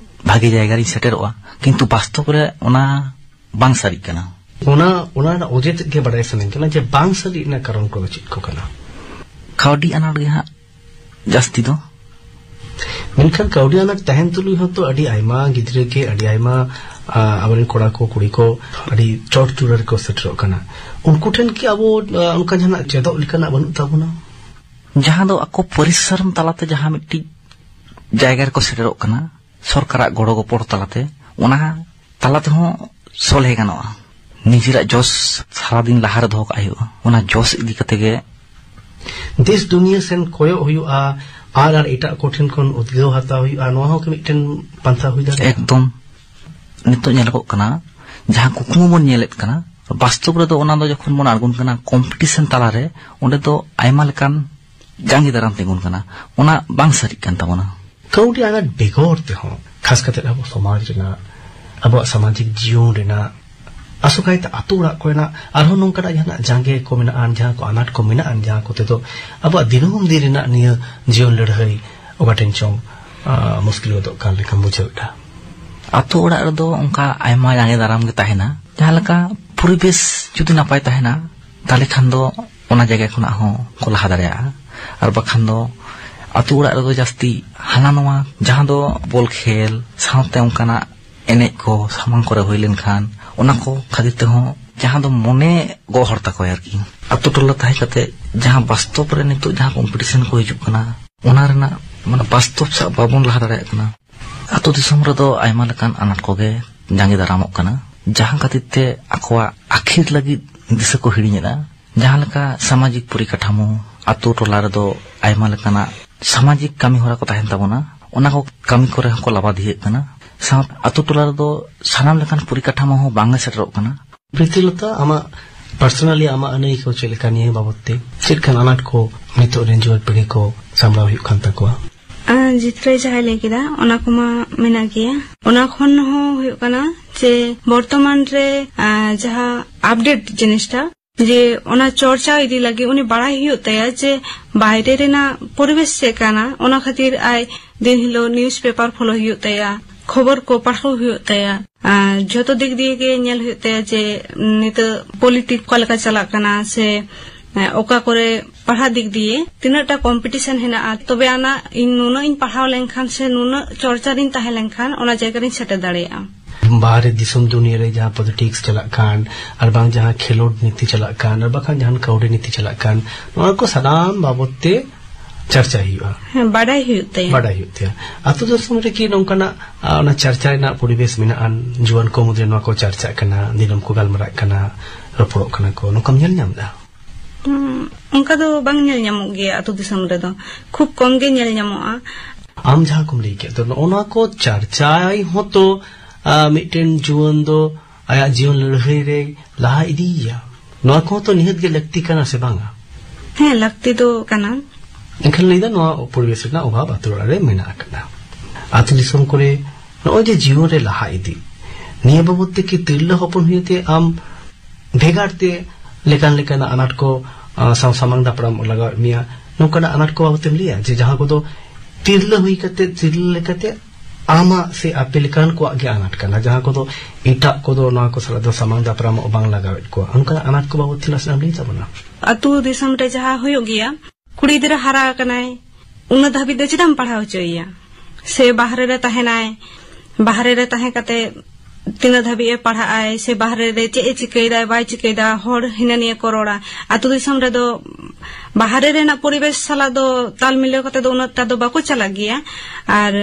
ᱵᱷᱟᱜᱮ ᱡᱟᱭᱜᱟ ᱨᱤᱧ ᱥᱮᱴᱮᱨᱚᱜᱼᱟ, ᱠᱤᱱᱛᱩ ᱵᱟᱥᱛᱚᱵ ᱨᱮ ᱚᱱᱟ ᱵᱟᱝ ᱥᱟᱹᱨᱤᱜ ᱠᱟᱱᱟ᱾ ᱚᱱᱟ, ᱚᱱᱟ ᱨᱮᱱᱟᱜ ᱚᱡᱮ ᱛᱮᱫ ᱜᱮ ᱵᱟᱰᱟᱭ ᱥᱟᱱᱟᱧ ᱠᱟᱱᱟ ᱡᱮ ᱵᱟᱝ ᱥᱟᱹᱨᱤ ᱨᱮᱱᱟᱜ ᱠᱟᱨᱚᱱ ᱠᱚᱫᱚ ᱪᱮᱫ ᱠᱚ ᱠᱟᱱᱟ? ᱠᱟᱹᱣᱰᱤ ᱟᱱᱟᱴ ᱜᱮ ᱦᱟᱸᱜ ᱡᱟᱹᱥᱛᱤ ᱫᱚ᱾ ᱢᱮᱱᱠᱷᱟᱱ ᱠᱟᱹᱣᱰᱤ ᱟᱱᱟᱴ ᱛᱟᱦᱮᱱ ᱛᱩᱞᱩᱡ ᱦᱚᱸᱛᱚ ᱟᱹᱰᱤ ᱟᱭᱢᱟ ᱜᱤᱫᱽᱨᱟᱹ ᱜᱮ, ᱟᱹᱰᱤ ᱟᱭᱢᱟ, ᱟ, ᱟᱵᱚᱨᱮᱱ ᱠᱚᱲᱟ ᱠᱚ, ᱠᱩᱲᱤ ᱠᱚ ᱟᱹᱰᱤ ᱪᱚᱴ ᱪᱩᱲᱟᱹ ᱨᱮᱠᱚ ᱥᱮᱴᱮᱨᱚᱜ ᱠᱟᱱᱟ᱾ ᱩᱱᱠᱩ ᱴᱷᱮᱱ ᱠᱤ ᱟᱵᱚ, ᱟ, ᱚᱱᱠᱟ ᱡᱟᱦᱟᱱᱟᱜ ᱪᱮᱫᱚᱜ ᱞᱮᱠᱟᱱᱟᱜ ᱵᱟᱹᱱᱩᱜ ᱛᱟᱵᱚᱱᱟ? ᱡᱟᱦᱟᱸ ᱫᱚ ᱟᱠᱚ ᱯᱚᱨᱤᱥᱨᱚᱢ ᱛᱟᱞᱟᱛᱮ ᱡᱟᱦᱟᱸ ᱢᱤᱫᱴᱤᱡ ᱡᱟᱭᱜᱟ ᱨᱮᱠᱚ ᱥᱮᱴᱮᱨᱚᱜ ᱠᱟᱱᱟ, ᱥᱚᱨᱠᱟᱨᱟᱜ ᱜᱚᱲᱚ ᱜᱚᱯᱚᱲ ᱛᱟᱞᱟᱛᱮ, ᱚᱱᱟ ᱛᱟᱞᱟ ᱛᱮᱦᱚᱸ ᱥᱚᱞᱦᱮ ᱜᱟᱱᱚᱜᱼᱟ᱾ ᱱᱤᱡᱮᱨᱟᱜ ᱡᱚᱥ ᱥᱟᱨᱟᱫᱤᱱ ᱞᱟᱦᱟᱨᱮ ᱫᱚᱦᱚ ᱠᱟᱜ ᱦᱩᱭᱩᱜᱼᱟ, ᱚᱱᱟ ᱡᱚᱥ ᱤᱫᱤ ᱠᱟᱛᱮ ᱜᱮ᱾ ᱫᱮᱥ ᱫᱩᱱᱤᱭᱟᱹ ᱥᱮᱱ ᱠᱚᱭᱚᱜ ᱦᱩᱭᱩᱜᱼᱟ, ᱟᱨ, ᱟᱨ ᱮᱴᱟᱜ ᱠᱚ ᱴᱷᱮᱱ ᱠᱷᱚᱱ ᱩᱫᱽᱜᱟᱹᱣ ᱦᱟᱛᱟᱣ ᱦᱩᱭᱩᱜᱼᱟ, ᱱᱚᱣᱟ ᱦᱚᱸ ᱠᱤ ᱢᱤᱫᱴᱮᱱ ᱯᱟᱱᱛᱷᱟ ᱦᱩᱭ ᱫᱟᱲᱮᱭᱟᱜᱼᱟ? ᱮᱠᱫᱚᱢ᱾ ᱱᱤᱛᱚᱜ ᱧᱮᱞᱚᱜᱚᱜ ᱠᱟᱱᱟ, ᱡᱟᱦᱟᱸ ᱠᱩᱠᱢᱩ ᱵᱚᱱ ᱧᱮᱞᱮᱫ ᱠᱟᱱᱟ, ᱵᱟᱥᱛᱚᱵ ᱨᱮᱫᱚ ᱚᱱᱟ ᱫᱚ ᱡᱚᱠᱷᱚᱱ ᱵᱚᱱ ᱟᱬᱜᱚᱱ ᱠᱟᱱᱟ ᱠᱚᱢᱯᱤᱴᱤᱥᱚᱱ ᱛᱟᱞᱟᱨᱮ, ᱚᱸᱰᱮ ᱫᱚ ᱟᱭᱢᱟ ᱞᱮᱠᱟᱱ ᱡᱟᱸᱜᱮ ᱫᱟᱨᱟᱢ ᱛᱤᱸᱜᱩᱱ ᱠᱟᱱᱟ, ᱚᱱᱟ ᱵᱟᱝ ᱥᱟᱹᱨᱤᱜ ᱠᱟᱱ ᱛᱟᱵᱚᱱᱟ᱾ ᱠᱟᱹᱣᱰᱤ ᱟᱱᱟᱴ ᱵᱮᱜᱚᱨ ᱛᱮᱦᱚᱸ, ᱠᱷᱟᱥ ᱠᱟᱛᱮ ᱟᱵᱚ ᱥᱚᱢᱟᱡᱽ ᱨᱮᱱᱟᱜ, ᱟᱵᱚᱣᱟᱜ ᱥᱟᱢᱟᱡᱤᱠ ᱡᱤᱭᱚᱱ ᱨᱮᱱᱟᱜ, ᱟᱥᱚᱠᱟᱭᱛᱮ ᱟᱛᱳ ᱚᱲᱟᱜ ᱠᱚᱨᱮᱱᱟᱜ ᱟᱨᱦᱚᱸ ᱱᱚᱝᱠᱟᱱᱟᱜ ᱡᱟᱦᱟᱱᱟᱜ ᱡᱟᱸᱜᱮ ᱠᱚ ᱢᱮᱱᱟᱜᱼᱟ, ᱡᱟᱦᱟᱸ ᱠᱚ ᱟᱱᱟᱴ ᱠᱚ ᱢᱮᱱᱟᱜᱼᱟ, ᱡᱟᱦᱟᱸ ᱠᱚᱛᱮ ᱫᱚ ᱟᱵᱚᱣᱟᱜ ᱫᱤᱱᱟᱹᱢ ᱫᱤᱱ ᱨᱮᱱᱟᱜ ᱱᱤᱭᱟᱹ ᱡᱤᱭᱚᱱ ᱞᱟᱹᱲᱦᱟᱹᱭ ᱚᱠᱟ ᱴᱷᱮᱱ ᱪᱚᱝ, ᱟ, ᱢᱩᱥᱠᱤᱞ ᱜᱚᱫᱚᱜ ᱠᱟᱱ ᱞᱮᱠᱟᱢ ᱵᱩᱡᱷᱟᱹᱣ ᱮᱫᱟ᱾ ᱟᱛᱳ ᱚᱲᱟᱜ ᱨᱮᱫᱚ ᱚᱱᱠᱟ ᱟᱭᱢᱟ ᱡᱟᱸᱜᱮ ᱫᱟᱨᱟᱢ ᱜᱮ ᱛᱟᱦᱮᱱᱟ, ᱡᱟᱦᱟᱸ ᱞᱮᱠᱟ ᱯᱚᱨᱤᱵᱮᱥ ᱡᱩᱫᱤ ᱱᱟᱯᱟᱭ ᱛᱟᱦᱮᱱᱟ, ᱛᱟᱦᱞᱮ ᱠᱷᱟᱱ ᱫᱚ ᱚᱱᱟ ᱡᱟᱭᱜᱟ ᱠᱷᱚᱱᱟᱜ ᱦᱚᱸ ᱠᱚ ᱞᱟᱦᱟ ᱫᱟᱲᱮᱭᱟᱜᱼᱟ᱾ ᱟᱨ ᱵᱟᱠᱷᱟᱱ ᱫᱚ ᱟᱛᱳ ᱚᱲᱟᱜ ᱨᱮᱫᱚ ᱡᱟᱹᱥᱛᱤ ᱦᱟᱱᱟ ᱱᱚᱣᱟ, ᱡᱟᱦᱟᱸ ᱫᱚ ᱵᱚᱞ ᱠᱷᱮᱞ ᱥᱟᱶᱛᱮ ᱚᱱᱠᱟᱱᱟᱜ ᱮᱱᱮᱡ ᱠᱚ ᱥᱟᱢᱟᱝ ᱠᱚᱨᱮ ᱦᱩᱭ ᱞᱮᱱᱠᱷᱟᱱ, ᱚᱱᱟ ᱠᱚ ᱠᱷᱟᱹᱛᱤᱨ ᱛᱮᱦᱚᱸ ᱡᱟᱦᱟᱸ ᱫᱚ ᱢᱚᱱᱮ ᱜᱚᱦᱚᱲ ᱛᱟᱠᱚᱣᱟ ᱟᱨᱠᱤ᱾ ᱟᱛᱳ ᱴᱚᱞᱟ ᱛᱟᱦᱮᱸ ᱠᱟᱛᱮ ᱡᱟᱦᱟᱸ ᱵᱟᱥᱛᱚᱵ ᱨᱮ ᱱᱤᱛᱚᱜ ᱡᱟᱦᱟᱸ ᱠᱚᱢᱯᱤᱴᱤᱥᱚᱱ ᱠᱚ ᱦᱤᱡᱩᱜ ᱠᱟᱱᱟ, ᱚᱱᱟ ᱨᱮᱱᱟᱜ ᱢᱟᱱᱮ ᱵᱟᱥᱛᱚᱵ ᱥᱟᱶ ᱵᱟᱵᱚᱱ ᱞᱟᱦᱟ ᱫᱟᱲᱮᱭᱟᱜ ᱠᱟᱱᱟ᱾ ᱟᱛᱳ ᱫᱤᱥᱚᱢ ᱨᱮᱫᱚ ᱟᱭᱢᱟ ᱞᱮᱠᱟᱱ ᱟᱱᱟᱴ ᱠᱚᱜᱮ ᱡᱟᱸᱜᱮ ᱫᱟᱨᱟᱢᱚᱜ ᱠᱟᱱᱟ᱾ ᱡᱟᱦᱟᱸ ᱠᱷᱟᱹᱛᱤᱨ ᱛᱮ ᱟᱠᱚᱣᱟᱜ ᱟᱹᱠᱷᱤᱨ ᱞᱟᱹᱜᱤᱫ ᱫᱤᱥᱟᱹ ᱠᱚ ᱦᱤᱲᱤᱧᱮᱫᱼᱟ᱾ ᱡᱟᱦᱟᱸ ᱞᱮᱠᱟ ᱥᱟᱢᱟᱡᱤᱠ ᱯᱚᱨᱤᱠᱟᱴᱷᱟᱢᱳ, ᱟᱛᱳ ᱴᱚᱞᱟ ᱨᱮᱫᱚ ᱟᱭᱢᱟ ᱞᱮᱠᱟᱱᱟᱜ ᱥᱟᱢᱟᱡᱤᱠ ᱠᱟᱹᱢᱤ ᱦᱚᱨᱟ ᱠᱚ ᱛᱟᱦᱮᱱ ᱛᱟᱵᱚᱱᱟ, ᱚᱱᱟ ᱠᱚ ᱠᱟᱹᱢᱤ ᱠᱚᱨᱮ ᱦᱚᱸᱠᱚ ᱞᱟᱵᱟᱫᱤᱭᱮᱫ ᱠᱟᱱᱟ᱾ ᱥᱟᱶ ᱟᱛᱳ ᱴᱚᱞᱟ ᱨᱮᱫᱚ ᱥᱟᱱᱟᱢ ᱞᱮᱠᱟᱱ ᱯᱚᱨᱤᱠᱟᱴᱷᱟᱢᱳ ᱦᱚᱸ ᱵᱟᱝ ᱮ ᱥᱮᱴᱮᱨᱚᱜ ᱠᱟᱱᱟ᱾ ᱯᱨᱤᱛᱤᱞᱚᱛᱟ, ᱟᱢᱟᱜ personally ᱟᱢᱟᱜ ᱟᱹᱱᱟᱹᱭᱠᱟᱹᱣ ᱪᱮᱫ ᱞᱮᱠᱟ ᱱᱤᱭᱟᱹ ᱵᱟᱵᱚᱛ ᱛᱮ? ᱪᱮᱫ ᱞᱮᱠᱟᱱ ᱟᱱᱟᱴ ᱠᱚ ᱱᱤᱛᱚᱜ ᱨᱮᱱ ᱡᱩᱣᱟᱹᱱ ᱯᱤᱲᱦᱤ ᱠᱚ ᱥᱟᱢᱵᱲᱟᱣ ᱦᱩᱭᱩᱜ ᱠᱟᱱ ᱛᱟᱠᱚᱣᱟ? ᱟᱨ ᱡᱤᱛᱨᱟᱹᱭ ᱡᱟᱦᱟᱸᱭ ᱞᱟᱹᱭ ᱠᱮᱫᱟ, ᱚᱱᱟ ᱠᱚᱢᱟ ᱢᱮᱱᱟᱜ ᱜᱮᱭᱟ᱾ ᱚᱱᱟ ᱠᱷᱚᱱ ᱦᱚᱸ ᱦᱩᱭᱩᱜ ᱠᱟᱱᱟ ᱡᱮ ᱵᱚᱨᱛᱚᱢᱟᱱ ᱨᱮ, ᱟᱨ ᱡᱟᱦᱟᱸ update ᱡᱤᱱᱤᱥᱴᱟ, ᱡᱮ ᱚᱱᱟ ᱪᱚᱨᱪᱟ ᱤᱫᱤ ᱞᱟᱹᱜᱤᱫ ᱩᱱᱤ ᱵᱟᱲᱟᱭ ᱦᱩᱭᱩᱜ ᱛᱟᱭᱟ ᱡᱮ ᱵᱟᱭᱨᱮ ᱨᱮᱱᱟᱜ ᱯᱚᱨᱤᱵᱮᱥ ᱪᱮᱫ ᱠᱟᱱᱟ᱾ ᱚᱱᱟ ᱠᱷᱟᱹᱛᱤᱨ ᱟᱡ ᱫᱤᱱ ᱦᱤᱞᱳᱜ news paper follow ᱦᱩᱭᱩᱜ ᱛᱟᱭᱟ, ᱠᱷᱚᱵᱚᱨ ᱠᱚ ᱯᱟᱲᱦᱟᱣ ᱦᱩᱭᱩᱜ ᱛᱟᱭᱟ᱾ ᱟᱨ ᱡᱷᱚᱛᱚ ᱫᱤᱠ ᱫᱤᱭᱮ ᱜᱮ ᱧᱮᱞ ᱦᱩᱭᱩᱜ ᱛᱟᱭᱟ ᱡᱮ ᱱᱤᱛᱚᱜ politics ᱚᱠᱟ ᱞᱮᱠᱟ ᱪᱟᱞᱟᱜ ᱠᱟᱱᱟ, ᱥᱮ ᱚᱠᱟ ᱠᱚᱨᱮ ᱯᱟᱲᱦᱟᱜ ᱫᱤᱠ ᱫᱤᱭᱮ ᱛᱤᱱᱟᱹᱜ ᱴᱟ competition ᱦᱮᱱᱟᱜᱼᱟ, ᱛᱚᱵᱮ ᱟᱱᱟᱜ ᱤᱧ ᱱᱩᱱᱟᱹᱜ ᱤᱧ ᱯᱟᱲᱦᱟᱣ ᱞᱮᱱᱠᱷᱟᱱ ᱥᱮ ᱱᱩᱱᱟᱹᱜ ᱪᱚᱨᱪᱟ ᱨᱤᱧ ᱛᱟᱦᱮᱸ ᱞᱮᱱᱠᱷᱟᱱ ᱚᱱᱟ ᱡᱟᱭᱜᱟ ᱨᱤᱧ ᱥᱮᱴᱮᱨ ᱫᱟᱲᱮᱭᱟᱜᱼᱟ᱾ ᱵᱟᱦᱨᱮ ᱫᱤᱥᱚᱢ ᱫᱩᱱᱤᱭᱟᱹ ᱨᱮ ᱡᱟᱦᱟᱸ politics ᱪᱟᱞᱟᱜ ᱠᱟᱱ, ᱟᱨ ᱵᱟᱝ ᱡᱟᱦᱟᱸ ᱠᱷᱮᱞᱳᱰ ᱱᱤᱛᱤ ᱪᱟᱞᱟᱜ ᱠᱟᱱ, ᱟᱨ ᱵᱟᱠᱷᱟᱱ ᱡᱟᱦᱟᱸ ᱠᱟᱹᱣᱰᱤ ᱱᱤᱛᱤ ᱪᱟᱞᱟᱜ ᱠᱟᱱ, ᱱᱚᱣᱟ ᱠᱚ ᱥᱟᱱᱟᱢ ᱵᱟᱵᱚᱛ ᱛᱮ ᱪᱟᱨᱪᱟ ᱦᱩᱭᱩᱜᱼᱟ᱾ ᱦᱮᱸ, ᱵᱟᱰᱟᱭ ᱦᱩᱭᱩᱜ ᱛᱟᱭᱟ᱾ ᱵᱟᱰᱟᱭ ᱦᱩᱭᱩᱜ ᱛᱟᱭᱟ᱾ ᱟᱹᱛᱩ ᱫᱤᱥᱚᱢ ᱨᱮᱠᱤ ᱱᱚᱝᱠᱟᱱᱟᱜ, ᱟ, ᱚᱱᱟ ᱪᱟᱨᱪᱟ ᱨᱮᱱᱟᱜ ᱯᱚᱨᱤᱵᱮᱥ ᱢᱮᱱᱟᱜᱼᱟ? ᱡᱩᱣᱟᱹᱱ ᱠᱚ ᱢᱩᱫᱽᱨᱮ ᱱᱚᱣᱟ ᱠᱚ ᱪᱟᱨᱪᱟᱜ ᱠᱟᱱᱟ, ᱫᱤᱱᱟᱹᱢ ᱠᱚ ᱜᱟᱞᱢᱟᱨᱟᱜ ᱠᱟᱱᱟ, ᱨᱚᱯᱚᱲᱚᱜ ᱠᱟᱱᱟ ᱠᱚ, ᱱᱚᱝᱠᱟᱢ ᱧᱮᱞ ᱧᱟᱢ ᱮᱫᱟ? ᱦᱩᱸ, ᱚᱱᱠᱟ ᱫᱚ ᱵᱟᱝ ᱧᱮᱞ ᱧᱟᱢᱚᱜ ᱜᱮᱭᱟ ᱟᱹᱛᱩ ᱫᱤᱥᱚᱢ ᱨᱮᱫᱚ, ᱠᱷᱩᱵ ᱠᱚᱢ ᱜᱮ ᱧᱮᱞ ᱧᱟᱢᱚᱜᱼᱟ᱾ ᱟᱢ ᱡᱟᱦᱟᱸ ᱠᱚᱢ ᱞᱟᱹᱭ ᱠᱮᱫ ᱫᱚ, ᱱᱚᱜᱼᱚ ᱱᱚᱣᱟ ᱠᱚ ᱪᱟᱨᱪᱟᱭ ᱦᱚᱸᱛᱚ, ᱟ, ᱢᱤᱫᱴᱮᱱ ᱡᱩᱣᱟᱹᱱ ᱫᱚ ᱟᱭᱟᱜ ᱡᱤᱭᱚᱱ ᱞᱟᱹᱲᱦᱟᱹᱭ ᱨᱮ ᱞᱟᱦᱟ ᱤᱫᱤᱭᱮᱭᱟ᱾ ᱱᱚᱣᱟ ᱠᱚᱦᱚᱸ ᱛᱚ ᱱᱤᱦᱟᱹᱛ ᱜᱮ ᱞᱟᱹᱠᱛᱤ ᱠᱟᱱᱟ, ᱥᱮ ᱵᱟᱝᱟ? ᱦᱮᱸ, ᱞᱟᱹᱠᱛᱤ ᱫᱚ ᱠᱟᱱᱟ᱾ ᱮᱱᱠᱷᱟᱱ ᱞᱟᱹᱭᱫᱟ, ᱱᱚᱣᱟ ᱯᱚᱨᱤᱵᱮᱥ ᱨᱮᱱᱟᱜ ᱚᱵᱷᱟᱵᱽ ᱟᱛᱳ ᱚᱲᱟᱜ ᱨᱮ ᱢᱮᱱᱟᱜ ᱟᱠᱟᱫᱟ᱾ ᱟᱹᱛᱩ ᱫᱤᱥᱚᱢ ᱠᱚᱨᱮ ᱱᱚᱜᱼᱚᱭ ᱡᱮ ᱡᱤᱭᱚᱱ ᱨᱮ ᱞᱟᱦᱟ ᱤᱫᱤ, ᱱᱤᱭᱟᱹ ᱵᱟᱵᱚᱛ ᱛᱮ ᱠᱤ ᱛᱤᱨᱞᱟᱹ ᱦᱚᱯᱚᱱ ᱦᱩᱭ ᱛᱮ ᱟᱢ ᱵᱷᱮᱜᱟᱨ ᱛᱮ ᱞᱮᱠᱟᱱ ᱞᱮᱠᱟᱱᱟᱜ ᱟᱱᱟᱴ ᱠᱚ, ᱟ, ᱥᱟᱶ ᱥᱟᱢᱟᱝ ᱫᱟᱯᱨᱟᱢ ᱞᱟᱜᱟᱣᱮᱫ ᱢᱮᱭᱟ, ᱱᱚᱝᱠᱟᱱᱟᱜ ᱟᱱᱟᱴ ᱠᱚ ᱵᱟᱵᱚᱛ ᱛᱮᱢ ᱞᱟᱹᱭᱟ, ᱡᱮ ᱡᱟᱦᱟᱸ ᱠᱚᱫᱚ ᱛᱤᱨᱞᱟᱹ ᱦᱩᱭ ᱠᱟᱛᱮ, ᱛᱤᱨᱞᱟᱹ ᱞᱮᱠᱟᱛᱮ ᱟᱢᱟᱜ ᱥᱮ ᱟᱯᱮ ᱞᱮᱠᱟᱱ ᱠᱚᱣᱟᱜ ᱜᱮ ᱟᱱᱟᱴ ᱠᱟᱱᱟ, ᱡᱟᱦᱟᱸ ᱠᱚᱫᱚ ᱮᱴᱟᱜ ᱠᱚᱫᱚ ᱱᱚᱣᱟ ᱠᱚ ᱥᱟᱞᱟᱜ ᱫᱚ ᱥᱟᱢᱟᱝ ᱫᱟᱯᱨᱟᱢᱚᱜ ᱵᱟᱝ ᱞᱟᱜᱟᱣᱮᱫ ᱠᱚᱣᱟ? ᱚᱱᱠᱟᱱᱟᱜ ᱟᱱᱟᱴ ᱠᱚ ᱵᱟᱵᱚᱛ ᱛᱮ ᱱᱟᱥᱮᱱᱟᱜ ᱮᱢ ᱞᱟᱹᱭ ᱛᱟᱵᱚᱱᱟ? ᱟᱹᱛᱩ ᱫᱤᱥᱚᱢ ᱨᱮ ᱡᱟᱦᱟᱸ ᱦᱩᱭᱩᱜ ᱜᱮᱭᱟ, ᱠᱩᱲᱤ ᱜᱤᱫᱽᱨᱟᱹ ᱦᱟᱨᱟ ᱟᱠᱟᱱᱟᱭ, ᱩᱱᱟᱹᱜ ᱫᱷᱟᱹᱵᱤᱡ ᱫᱚ ᱪᱮᱫᱟᱜ ᱮᱢ ᱯᱟᱲᱦᱟᱣ ᱦᱚᱪᱚᱭᱮᱭᱟ? ᱥᱮ ᱵᱟᱦᱨᱮ ᱨᱮ ᱛᱟᱦᱮᱱᱟᱭ, ᱵᱟᱦᱨᱮ ᱨᱮ ᱛᱟᱦᱮᱸ ᱠᱟᱛᱮ ᱛᱤᱱᱟᱹᱜ ᱫᱷᱟᱹᱵᱤᱡ ᱮ ᱯᱟᱲᱦᱟᱜ ᱟᱭ, ᱥᱮ ᱵᱟᱦᱨᱮ ᱨᱮ ᱪᱮᱫ ᱮ ᱪᱤᱠᱟᱹᱭᱮᱫᱟᱭ ᱵᱟᱭ ᱪᱤᱠᱟᱹᱭᱮᱫᱟ, ᱦᱚᱲ ᱦᱤᱱᱟᱹ ᱱᱤᱭᱟᱹ ᱠᱚ ᱨᱚᱲᱟ᱾ ᱟᱹᱛᱩ ᱫᱤᱥᱚᱢ ᱨᱮᱫᱚ ᱵᱟᱦᱨᱮ ᱨᱮᱱᱟᱜ ᱯᱚᱨᱤᱵᱮᱥ ᱥᱟᱞᱟᱜ ᱫᱚ ᱛᱟᱞ ᱢᱤᱞᱟᱹᱣ ᱠᱟᱛᱮ ᱫᱚ ᱩᱱᱟᱹᱜ ᱴᱟ ᱫᱚ ᱵᱟᱠᱚ ᱪᱟᱞᱟᱜ ᱜᱮᱭᱟ᱾ ᱟᱨ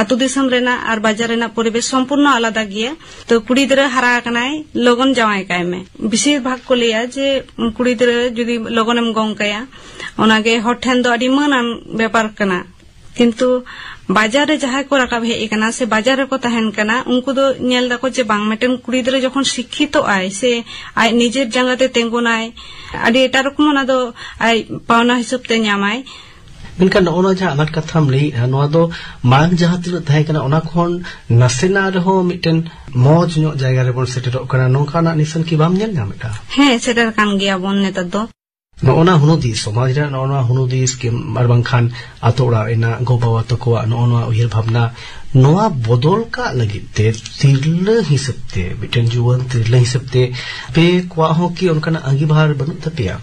ᱟᱹᱛᱩ ᱫᱤᱥᱚᱢ ᱨᱮᱱᱟᱜ ᱟᱨ ᱵᱟᱡᱟᱨ ᱨᱮᱱᱟᱜ ᱯᱚᱨᱤᱵᱮᱥ ᱥᱚᱢᱯᱩᱨᱱᱚ ᱟᱞᱟᱫᱟ ᱜᱮᱭᱟ᱾ ᱛᱚ, ᱠᱩᱲᱤ ᱜᱤᱫᱽᱨᱟᱹ ᱦᱟᱨᱟ ᱟᱠᱟᱱᱟᱭ, ᱞᱚᱜᱚᱱ ᱡᱟᱶᱟᱭ ᱠᱟᱭ ᱢᱮ᱾ ᱵᱮᱥᱤᱨ ᱵᱷᱟᱜᱽ ᱠᱚ ᱞᱟᱹᱭᱟ ᱡᱮ ᱠᱩᱲᱤ ᱜᱤᱫᱽᱨᱟᱹ ᱡᱩᱫᱤ ᱞᱚᱜᱚᱱᱮᱢ ᱜᱚᱝ ᱠᱟᱭᱟ, ᱚᱱᱟᱜᱮ ᱦᱚᱲ ᱴᱷᱮᱱ ᱫᱚ ᱟᱹᱰᱤ ᱢᱟᱹᱱ ᱟᱱ ᱵᱮᱯᱟᱨ ᱠᱟᱱᱟ᱾ ᱠᱤᱱᱛᱩ ᱵᱟᱡᱟᱨ ᱨᱮ ᱡᱟᱦᱟᱸᱭ ᱠᱚ ᱨᱟᱠᱟᱵ ᱦᱮᱡ ᱟᱠᱟᱱᱟ ᱥᱮ ᱵᱟᱡᱟᱨ ᱨᱮᱠᱚ ᱛᱟᱦᱮᱱ ᱠᱟᱱᱟ, ᱩᱱᱠᱩ ᱫᱚ ᱧᱮᱞ ᱫᱟᱠᱚ ᱡᱮ ᱵᱟᱝ, ᱢᱤᱫᱴᱮᱱ ᱠᱩᱲᱤ ᱜᱤᱫᱽᱨᱟᱹ ᱡᱚᱠᱷᱚᱱ ᱥᱤᱠᱠᱷᱤᱛᱚᱜ ᱟᱭ ᱥᱮ ᱟᱡ ᱱᱤᱡᱮᱨ ᱡᱟᱸᱜᱟ ᱛᱮ ᱛᱤᱸᱜᱩᱱᱟᱭ, ᱟᱹᱰᱤ ᱮᱴᱟᱜ ᱨᱚᱠᱚᱢ ᱚᱱᱟ ᱫᱚ ᱟᱡ ᱯᱟᱣᱱᱟ ᱦᱤᱥᱟᱹᱵ ᱛᱮ ᱧᱟᱢᱟᱭ᱾ ᱢᱮᱱᱠᱷᱟᱱ ᱱᱚᱜᱼᱚ ᱱᱚᱣᱟ ᱡᱟᱦᱟᱸ ᱟᱱᱟᱴ ᱠᱟᱛᱷᱟᱢ ᱞᱟᱹᱭᱮᱫᱼᱟ, ᱱᱚᱣᱟ ᱫᱚ ᱢᱟᱲᱟᱝ ᱡᱟᱦᱟᱸ ᱛᱤᱱᱟᱹᱜ ᱛᱟᱦᱮᱸ ᱠᱟᱱᱟ, ᱚᱱᱟ ᱠᱷᱚᱱ ᱱᱟᱥᱮᱱᱟᱜ ᱨᱮᱦᱚᱸ ᱢᱤᱫᱴᱮᱱ ᱢᱚᱡᱽ ᱧᱚᱜ ᱡᱟᱭᱜᱟ ᱨᱮᱵᱚᱱ ᱥᱮᱴᱮᱨᱚᱜ ᱠᱟᱱᱟ, ᱱᱚᱝᱠᱟᱱᱟᱜ ᱱᱤᱥᱟᱹᱱ ᱠᱤ ᱵᱟᱢ ᱧᱮᱞ ᱧᱟᱢᱮᱫᱼᱟ? ᱦᱮᱸ, ᱥᱮᱴᱮᱨ ᱠᱟᱱ ᱜᱮᱭᱟ ᱵᱚᱱ ᱱᱮᱛᱟᱨ ᱫᱚ᱾ ᱱᱚᱜᱼᱚ ᱱᱟ ᱦᱩᱱᱩᱫᱤᱥ, ᱥᱚᱢᱟᱡᱽ ᱨᱮᱭᱟᱜ ᱱᱚᱜᱼᱚ ᱱᱚᱣᱟ ᱦᱩᱱᱩᱫᱤᱥ ᱠᱤ, ᱟᱨ ᱵᱟᱝᱠᱷᱟᱱ ᱟᱛᱳ ᱚᱲᱟᱜ ᱨᱮᱱᱟᱜ ᱜᱚ ᱵᱟᱵᱟ ᱛᱟᱠᱚᱣᱟᱜ ᱱᱚᱜᱼᱚ ᱱᱚᱣᱟ ᱩᱭᱦᱟᱹᱨ ᱵᱷᱟᱵᱽᱱᱟ, ᱱᱚᱣᱟ ᱵᱚᱫᱚᱞ ᱠᱟᱜ ᱞᱟᱹᱜᱤᱫ ᱛᱮ ᱛᱤᱨᱞᱟᱹ ᱦᱤᱥᱟᱹᱵ ᱛᱮ, ᱢᱤᱫᱴᱮᱱ ᱡᱩᱣᱟᱹᱱ ᱛᱤᱨᱞᱟᱹ ᱦᱤᱥᱟᱹᱵ ᱛᱮ ᱟᱯᱮ ᱠᱚᱣᱟᱜ ᱦᱚᱸ ᱠᱤ ᱚᱱᱠᱟᱱᱟᱜ ᱟᱸᱜᱤᱵᱷᱟᱨ ᱵᱟᱹᱱᱩᱜ ᱛᱟᱯᱮᱭᱟ?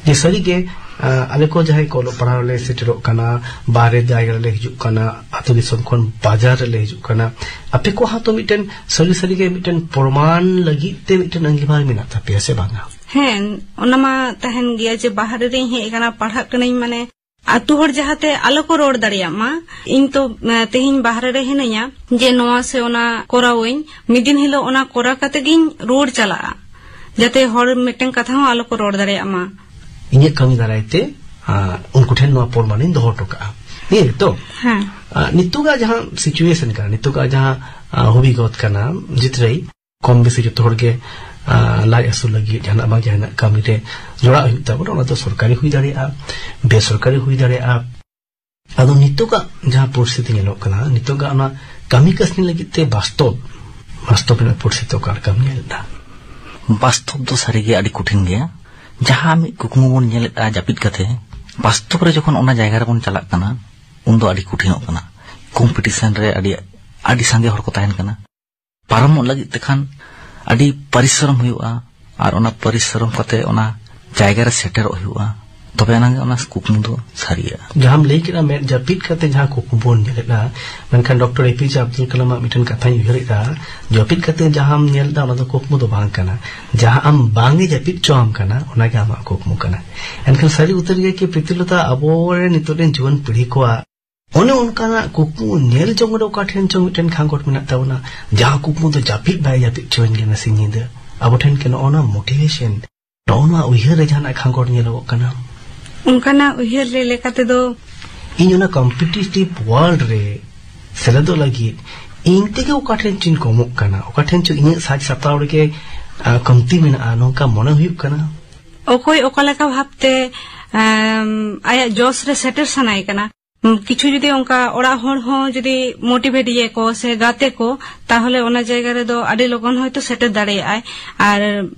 ᱡᱮ ᱥᱟᱹᱨᱤᱜᱮ, ᱟᱸ, ᱟᱞᱮ ᱠᱚ ᱡᱟᱦᱟᱸᱭ ᱠᱚ ᱚᱞᱚᱜ ᱯᱟᱲᱦᱟᱣ ᱞᱮ ᱥᱮᱴᱮᱨᱚᱜ ᱠᱟᱱᱟ, ᱵᱟᱦᱨᱮ ᱡᱟᱭᱜᱟ ᱨᱮᱞᱮ ᱦᱤᱡᱩᱜ ᱠᱟᱱᱟ, ᱟᱹᱛᱩ ᱫᱤᱥᱚᱢ ᱠᱷᱚᱱ ᱵᱟᱡᱟᱨ ᱨᱮᱞᱮ ᱦᱤᱡᱩᱜ ᱠᱟᱱᱟ, ᱟᱯᱮ ᱠᱚᱣᱟᱜ ᱦᱚᱸ ᱛᱚ ᱢᱤᱫᱴᱮᱱ ᱥᱟᱹᱨᱤ ᱥᱟᱹᱨᱤᱜᱮ ᱢᱤᱫᱴᱮᱱ ᱯᱨᱚᱢᱟᱱ ᱞᱟᱹᱜᱤᱫ ᱛᱮ ᱢᱤᱫᱴᱮᱱ ᱟᱸᱜᱤᱵᱷᱟᱨ ᱢᱮᱱᱟᱜ ᱛᱟᱯᱮᱭᱟ ᱥᱮ ᱵᱟᱝᱟ? ᱦᱮᱸ, ᱚᱱᱟ ᱢᱟ ᱛᱟᱦᱮᱱ ᱜᱮᱭᱟ ᱡᱮ ᱵᱟᱦᱨᱮ ᱨᱤᱧ ᱦᱮᱡ ᱟᱠᱟᱱᱟ, ᱯᱟᱲᱦᱟᱜ ᱠᱟᱹᱱᱟᱹᱧ, ᱢᱟᱱᱮ ᱟᱛᱳ ᱦᱚᱲ ᱡᱟᱦᱟᱸᱛᱮ ᱟᱞᱚ ᱠᱚ ᱨᱚᱲ ᱫᱟᱲᱮᱭᱟᱜ ᱢᱟ᱾ ᱤᱧ ᱛᱚ, ᱮ, ᱛᱮᱦᱮᱧ ᱵᱟᱦᱨᱮ ᱨᱮ ᱦᱤᱱᱟᱹᱧᱟ, ᱡᱮ ᱱᱚᱣᱟ ᱥᱮ ᱚᱱᱟ ᱠᱚᱨᱟᱣᱟᱹᱧ, ᱢᱤᱫ ᱫᱤᱱ ᱦᱤᱞᱳᱜ ᱚᱱᱟ ᱠᱚᱨᱟᱣ ᱠᱟᱛᱮ ᱜᱤᱧ ᱨᱩᱣᱟᱹᱲ ᱪᱟᱞᱟᱜᱼᱟ, ᱡᱟᱛᱮ ᱦᱚᱲ ᱢᱤᱫᱴᱮᱱ ᱠᱟᱛᱷᱟ ᱦᱚᱸ ᱟᱞᱚ ᱠᱚ ᱨᱚᱲ ᱫᱟᱲᱮᱭᱟᱜ ᱢᱟ᱾ ᱤᱧᱟᱹᱜ ᱠᱟᱹᱢᱤ ᱫᱟᱨᱟᱭ ᱛᱮ, ᱟ, ᱩᱱᱠᱩ ᱴᱷᱮᱱ ᱱᱚᱣᱟ ᱯᱨᱚᱢᱟᱱᱤᱧ ᱫᱚᱦᱚ ᱦᱚᱴᱚ ᱠᱟᱜᱼᱟ᱾ ᱱᱤᱭᱟᱹ ᱜᱮᱛᱚ? ᱦᱮᱸ᱾ ᱟ, ᱱᱤᱛᱚᱜᱟᱜ ᱡᱟᱦᱟᱸ situation ᱠᱟᱱᱟ, ᱱᱤᱛᱚᱜᱟᱜ ᱡᱟᱦᱟᱸ, ᱟ, ᱦᱩᱵᱤᱜᱚᱛ ᱠᱟᱱᱟ, ᱡᱤᱛᱨᱟᱹᱭ, ᱠᱚᱢ ᱵᱮᱥᱤ ᱡᱚᱛᱚ ᱦᱚᱲ ᱜᱮ, ᱟ, ᱞᱟᱡ ᱟᱹᱥᱩᱞ ᱞᱟᱹᱜᱤᱫ ᱡᱟᱦᱟᱱᱟᱜ ᱵᱟᱝ ᱡᱟᱦᱟᱱᱟᱜ ᱠᱟᱹᱢᱤ ᱨᱮ ᱡᱚᱲᱟᱜ ᱦᱩᱭᱩᱜ ᱛᱟᱵᱚᱱᱟ᱾ ᱚᱱᱟ ᱫᱚ ᱥᱚᱨᱠᱟᱨᱤ ᱦᱩᱭ ᱫᱟᱲᱮᱭᱟᱜᱼᱟ, ᱵᱮᱥᱚᱨᱠᱟᱨᱤ ᱦᱩᱭ ᱫᱟᱲᱮᱭᱟᱜᱼᱟ᱾ ᱟᱫᱚ ᱱᱤᱛᱚᱜᱟᱜ ᱡᱟᱦᱟᱸ ᱯᱚᱨᱤᱥᱛᱷᱤᱛᱤ ᱧᱮᱞᱚᱜ ᱠᱟᱱᱟ, ᱱᱤᱛᱚᱜᱟᱜ ᱚᱱᱟ ᱠᱟᱹᱢᱤ ᱠᱟᱹᱥᱱᱤ ᱞᱟᱹᱜᱤᱫ ᱛᱮ ᱵᱟᱥᱛᱚᱵ, ᱵᱟᱥᱛᱚᱵ ᱨᱮᱱᱟᱜ ᱯᱚᱨᱤᱥᱛᱷᱤᱛᱤ ᱚᱠᱟ ᱞᱮᱠᱟᱢ ᱧᱮᱞ ᱮᱫᱟ? ᱵᱟᱥᱛᱚᱵ ᱫᱚ ᱥᱟᱹᱨᱤᱜᱮ ᱟᱹᱰᱤ ᱠᱚᱴᱷᱤᱱ ᱜᱮᱭᱟ᱾ ᱡᱟᱦᱟᱸ ᱢᱤᱫ ᱠᱩᱠᱢᱩ ᱵᱚᱱ ᱧᱮᱞᱮᱫᱼᱟ ᱡᱟᱹᱯᱤᱫ ᱠᱟᱛᱮ, ᱵᱟᱥᱛᱚᱵ ᱨᱮ ᱡᱚᱠᱷᱚᱱ ᱚᱱᱟ ᱡᱟᱭᱜᱟ ᱨᱮᱵᱚᱱ ᱪᱟᱞᱟᱜ ᱠᱟᱱᱟ, ᱩᱱᱫᱚ ᱟᱹᱰᱤ ᱠᱚᱴᱷᱤᱱᱚᱜ ᱠᱟᱱᱟ᱾ ᱠᱚᱢᱯᱤᱴᱤᱥᱚᱱ ᱨᱮ ᱟᱹᱰᱤ, ᱟᱹᱰᱤ ᱥᱟᱸᱜᱮ ᱦᱚᱲ ᱠᱚ ᱛᱟᱦᱮᱱ ᱠᱟᱱᱟ᱾ ᱯᱟᱨᱚᱢᱚᱜ ᱞᱟᱹᱜᱤᱫ ᱛᱮᱠᱷᱟᱱ ᱟᱹᱰᱤ ᱯᱚᱨᱤᱥᱨᱚᱢ ᱦᱩᱭᱩᱜᱼᱟ, ᱟᱨ ᱚᱱᱟ ᱯᱚᱨᱤᱥᱨᱚᱢ ᱠᱟᱛᱮ ᱚᱱᱟ ᱡᱟᱭᱜᱟ ᱨᱮ ᱥᱮᱴᱮᱨᱚᱜ ᱦᱩᱭᱩᱜᱼᱟ᱾ ᱛᱚᱵᱮ ᱟᱱᱟᱝ ᱜᱮ ᱚᱱᱟ ᱠᱩᱠᱢᱩ ᱫᱚ ᱥᱟᱹᱨᱤᱜᱼᱟ᱾ ᱡᱟᱦᱟᱸᱢ ᱞᱟᱹᱭ ᱠᱮᱫᱟ, ᱢᱮᱫ ᱡᱟᱹᱯᱤᱫ ᱠᱟᱛᱮ ᱡᱟᱦᱟᱸ ᱠᱩᱠᱢᱩ ᱵᱚᱱ ᱧᱮᱞᱮᱫᱟ, ᱢᱮᱱᱠᱷᱟᱱ ᱰᱚᱠᱴᱚᱨ ᱮ ᱯᱤ ᱡᱮ ᱟᱵᱫᱩᱞ ᱠᱟᱞᱟᱢᱟᱜ ᱢᱤᱫᱴᱮᱱ ᱠᱟᱛᱷᱟᱧ ᱩᱭᱦᱟᱹᱨᱮᱫᱟ, ᱡᱟᱹᱯᱤᱫ ᱠᱟᱛᱮ ᱡᱟᱦᱟᱸᱢ ᱧᱮᱞ ᱮᱫᱟ, ᱚᱱᱟ ᱫᱚ ᱠᱩᱠᱢᱩ ᱫᱚ ᱵᱟᱝ ᱠᱟᱱᱟ᱾ ᱡᱟᱦᱟᱸ ᱟᱢ ᱵᱟᱝ ᱮ ᱡᱟᱹᱯᱤᱫ ᱦᱚᱪᱚᱣᱟᱢ ᱠᱟᱱᱟ, ᱚᱱᱟᱜᱮ ᱟᱢᱟᱜ ᱠᱩᱠᱢᱩ ᱠᱟᱱᱟ᱾ ᱮᱱᱠᱷᱟᱱ ᱥᱟᱹᱨᱤ ᱩᱛᱟᱹᱨ ᱜᱮ ᱠᱤ ᱯᱨᱤᱛᱤᱞᱚᱛᱟ, ᱟᱵᱚᱨᱮᱱ ᱱᱤᱛᱚᱜ ᱨᱮᱱ ᱡᱩᱣᱟᱹᱱ ᱯᱤᱲᱦᱤ ᱠᱚᱣᱟᱜ ᱚᱱᱮ ᱚᱱᱠᱟᱱᱟᱜ ᱠᱩᱠᱢᱩ ᱧᱮᱞ ᱡᱚᱝ ᱨᱮ ᱚᱠᱟ ᱴᱷᱮᱱ ᱪᱚᱝ ᱢᱤᱫᱴᱮᱱ ᱠᱷᱟᱸᱜᱚᱴ ᱢᱮᱱᱟᱜ ᱛᱟᱵᱚᱱᱟ, ᱡᱟᱦᱟᱸ ᱠᱩᱠᱢᱩ ᱫᱚ ᱡᱟᱹᱯᱤᱫ ᱵᱟᱭ ᱡᱟᱹᱯᱤᱫ ᱦᱚᱪᱚᱣᱟᱹᱧ ᱠᱟᱱᱟ ᱥᱤᱧ ᱧᱤᱫᱟᱹ᱾ ᱟᱵᱚ ᱴᱷᱮᱱ ᱠᱤ ᱱᱚᱜᱼᱚ ᱱᱚᱣᱟ ᱢᱳᱴᱤᱵᱷᱮᱥᱚᱱ, ᱱᱚᱜᱼᱚ ᱱᱚᱣᱟ ᱩᱭᱦᱟᱹᱨ ᱨᱮ ᱡᱟᱦᱟᱱᱟᱜ ᱠᱷᱟᱸᱜᱚᱴ ᱧᱮᱞᱚᱜᱚᱜ ᱠᱟᱱᱟ? ᱚᱱᱠᱟᱱᱟᱜ ᱩᱭᱦᱟᱹᱨ ᱞᱟᱹᱭ ᱞᱮᱠᱟ ᱛᱮᱫᱚ, ᱤᱧ ᱚᱱᱟ ᱠᱚᱢᱯᱤᱴᱤᱴᱤᱵᱷ ᱣᱟᱨᱞᱰ ᱨᱮ ᱥᱮᱞᱮᱫᱚᱜ ᱞᱟᱹᱜᱤᱫ ᱤᱧ ᱛᱮᱜᱮ ᱚᱠᱟ ᱴᱷᱮᱱ ᱪᱚᱧ ᱠᱚᱢᱚᱜ ᱠᱟᱱᱟ, ᱚᱠᱟ ᱴᱷᱮᱱ ᱪᱚ ᱤᱧᱟᱹᱜ ᱥᱟᱡᱽ ᱥᱟᱯᱲᱟᱣ ᱨᱮᱜᱮ, ᱟ, ᱠᱚᱢᱛᱤ ᱢᱮᱱᱟᱜᱼᱟ, ᱱᱚᱝᱠᱟ ᱢᱚᱱᱮ ᱦᱩᱭᱩᱜ ᱠᱟᱱᱟ᱾ ᱚᱠᱚᱭ ᱚᱠᱟ ᱞᱮᱠᱟ ᱵᱷᱟᱵᱛᱮ, ᱮᱢ, ᱟᱭᱟᱜ ᱡᱚᱥ ᱨᱮ ᱥᱮᱴᱮᱨ ᱥᱟᱱᱟᱭᱮ ᱠᱟᱱᱟ᱾ ᱩᱢ, ᱠᱤᱪᱷᱩ ᱡᱩᱫᱤ ᱚᱱᱠᱟ ᱚᱲᱟᱜ ᱦᱚᱲ ᱦᱚᱸ ᱡᱩᱫᱤ ᱢᱳᱴᱤᱵᱷᱮᱴ ᱤᱭᱟᱹ ᱠᱚ ᱥᱮ ᱜᱟᱛᱮ ᱠᱚ, ᱛᱟᱦᱚᱞᱮ ᱚᱱᱟ ᱡᱟᱭᱜᱟ ᱨᱮᱫᱚ ᱟᱹᱰᱤ ᱞᱚᱜᱚᱱ ᱦᱚᱭᱛᱳ ᱥᱮᱴᱮᱨ ᱫᱟᱲᱮᱭᱟᱜᱼᱟᱭ᱾ ᱟᱨ,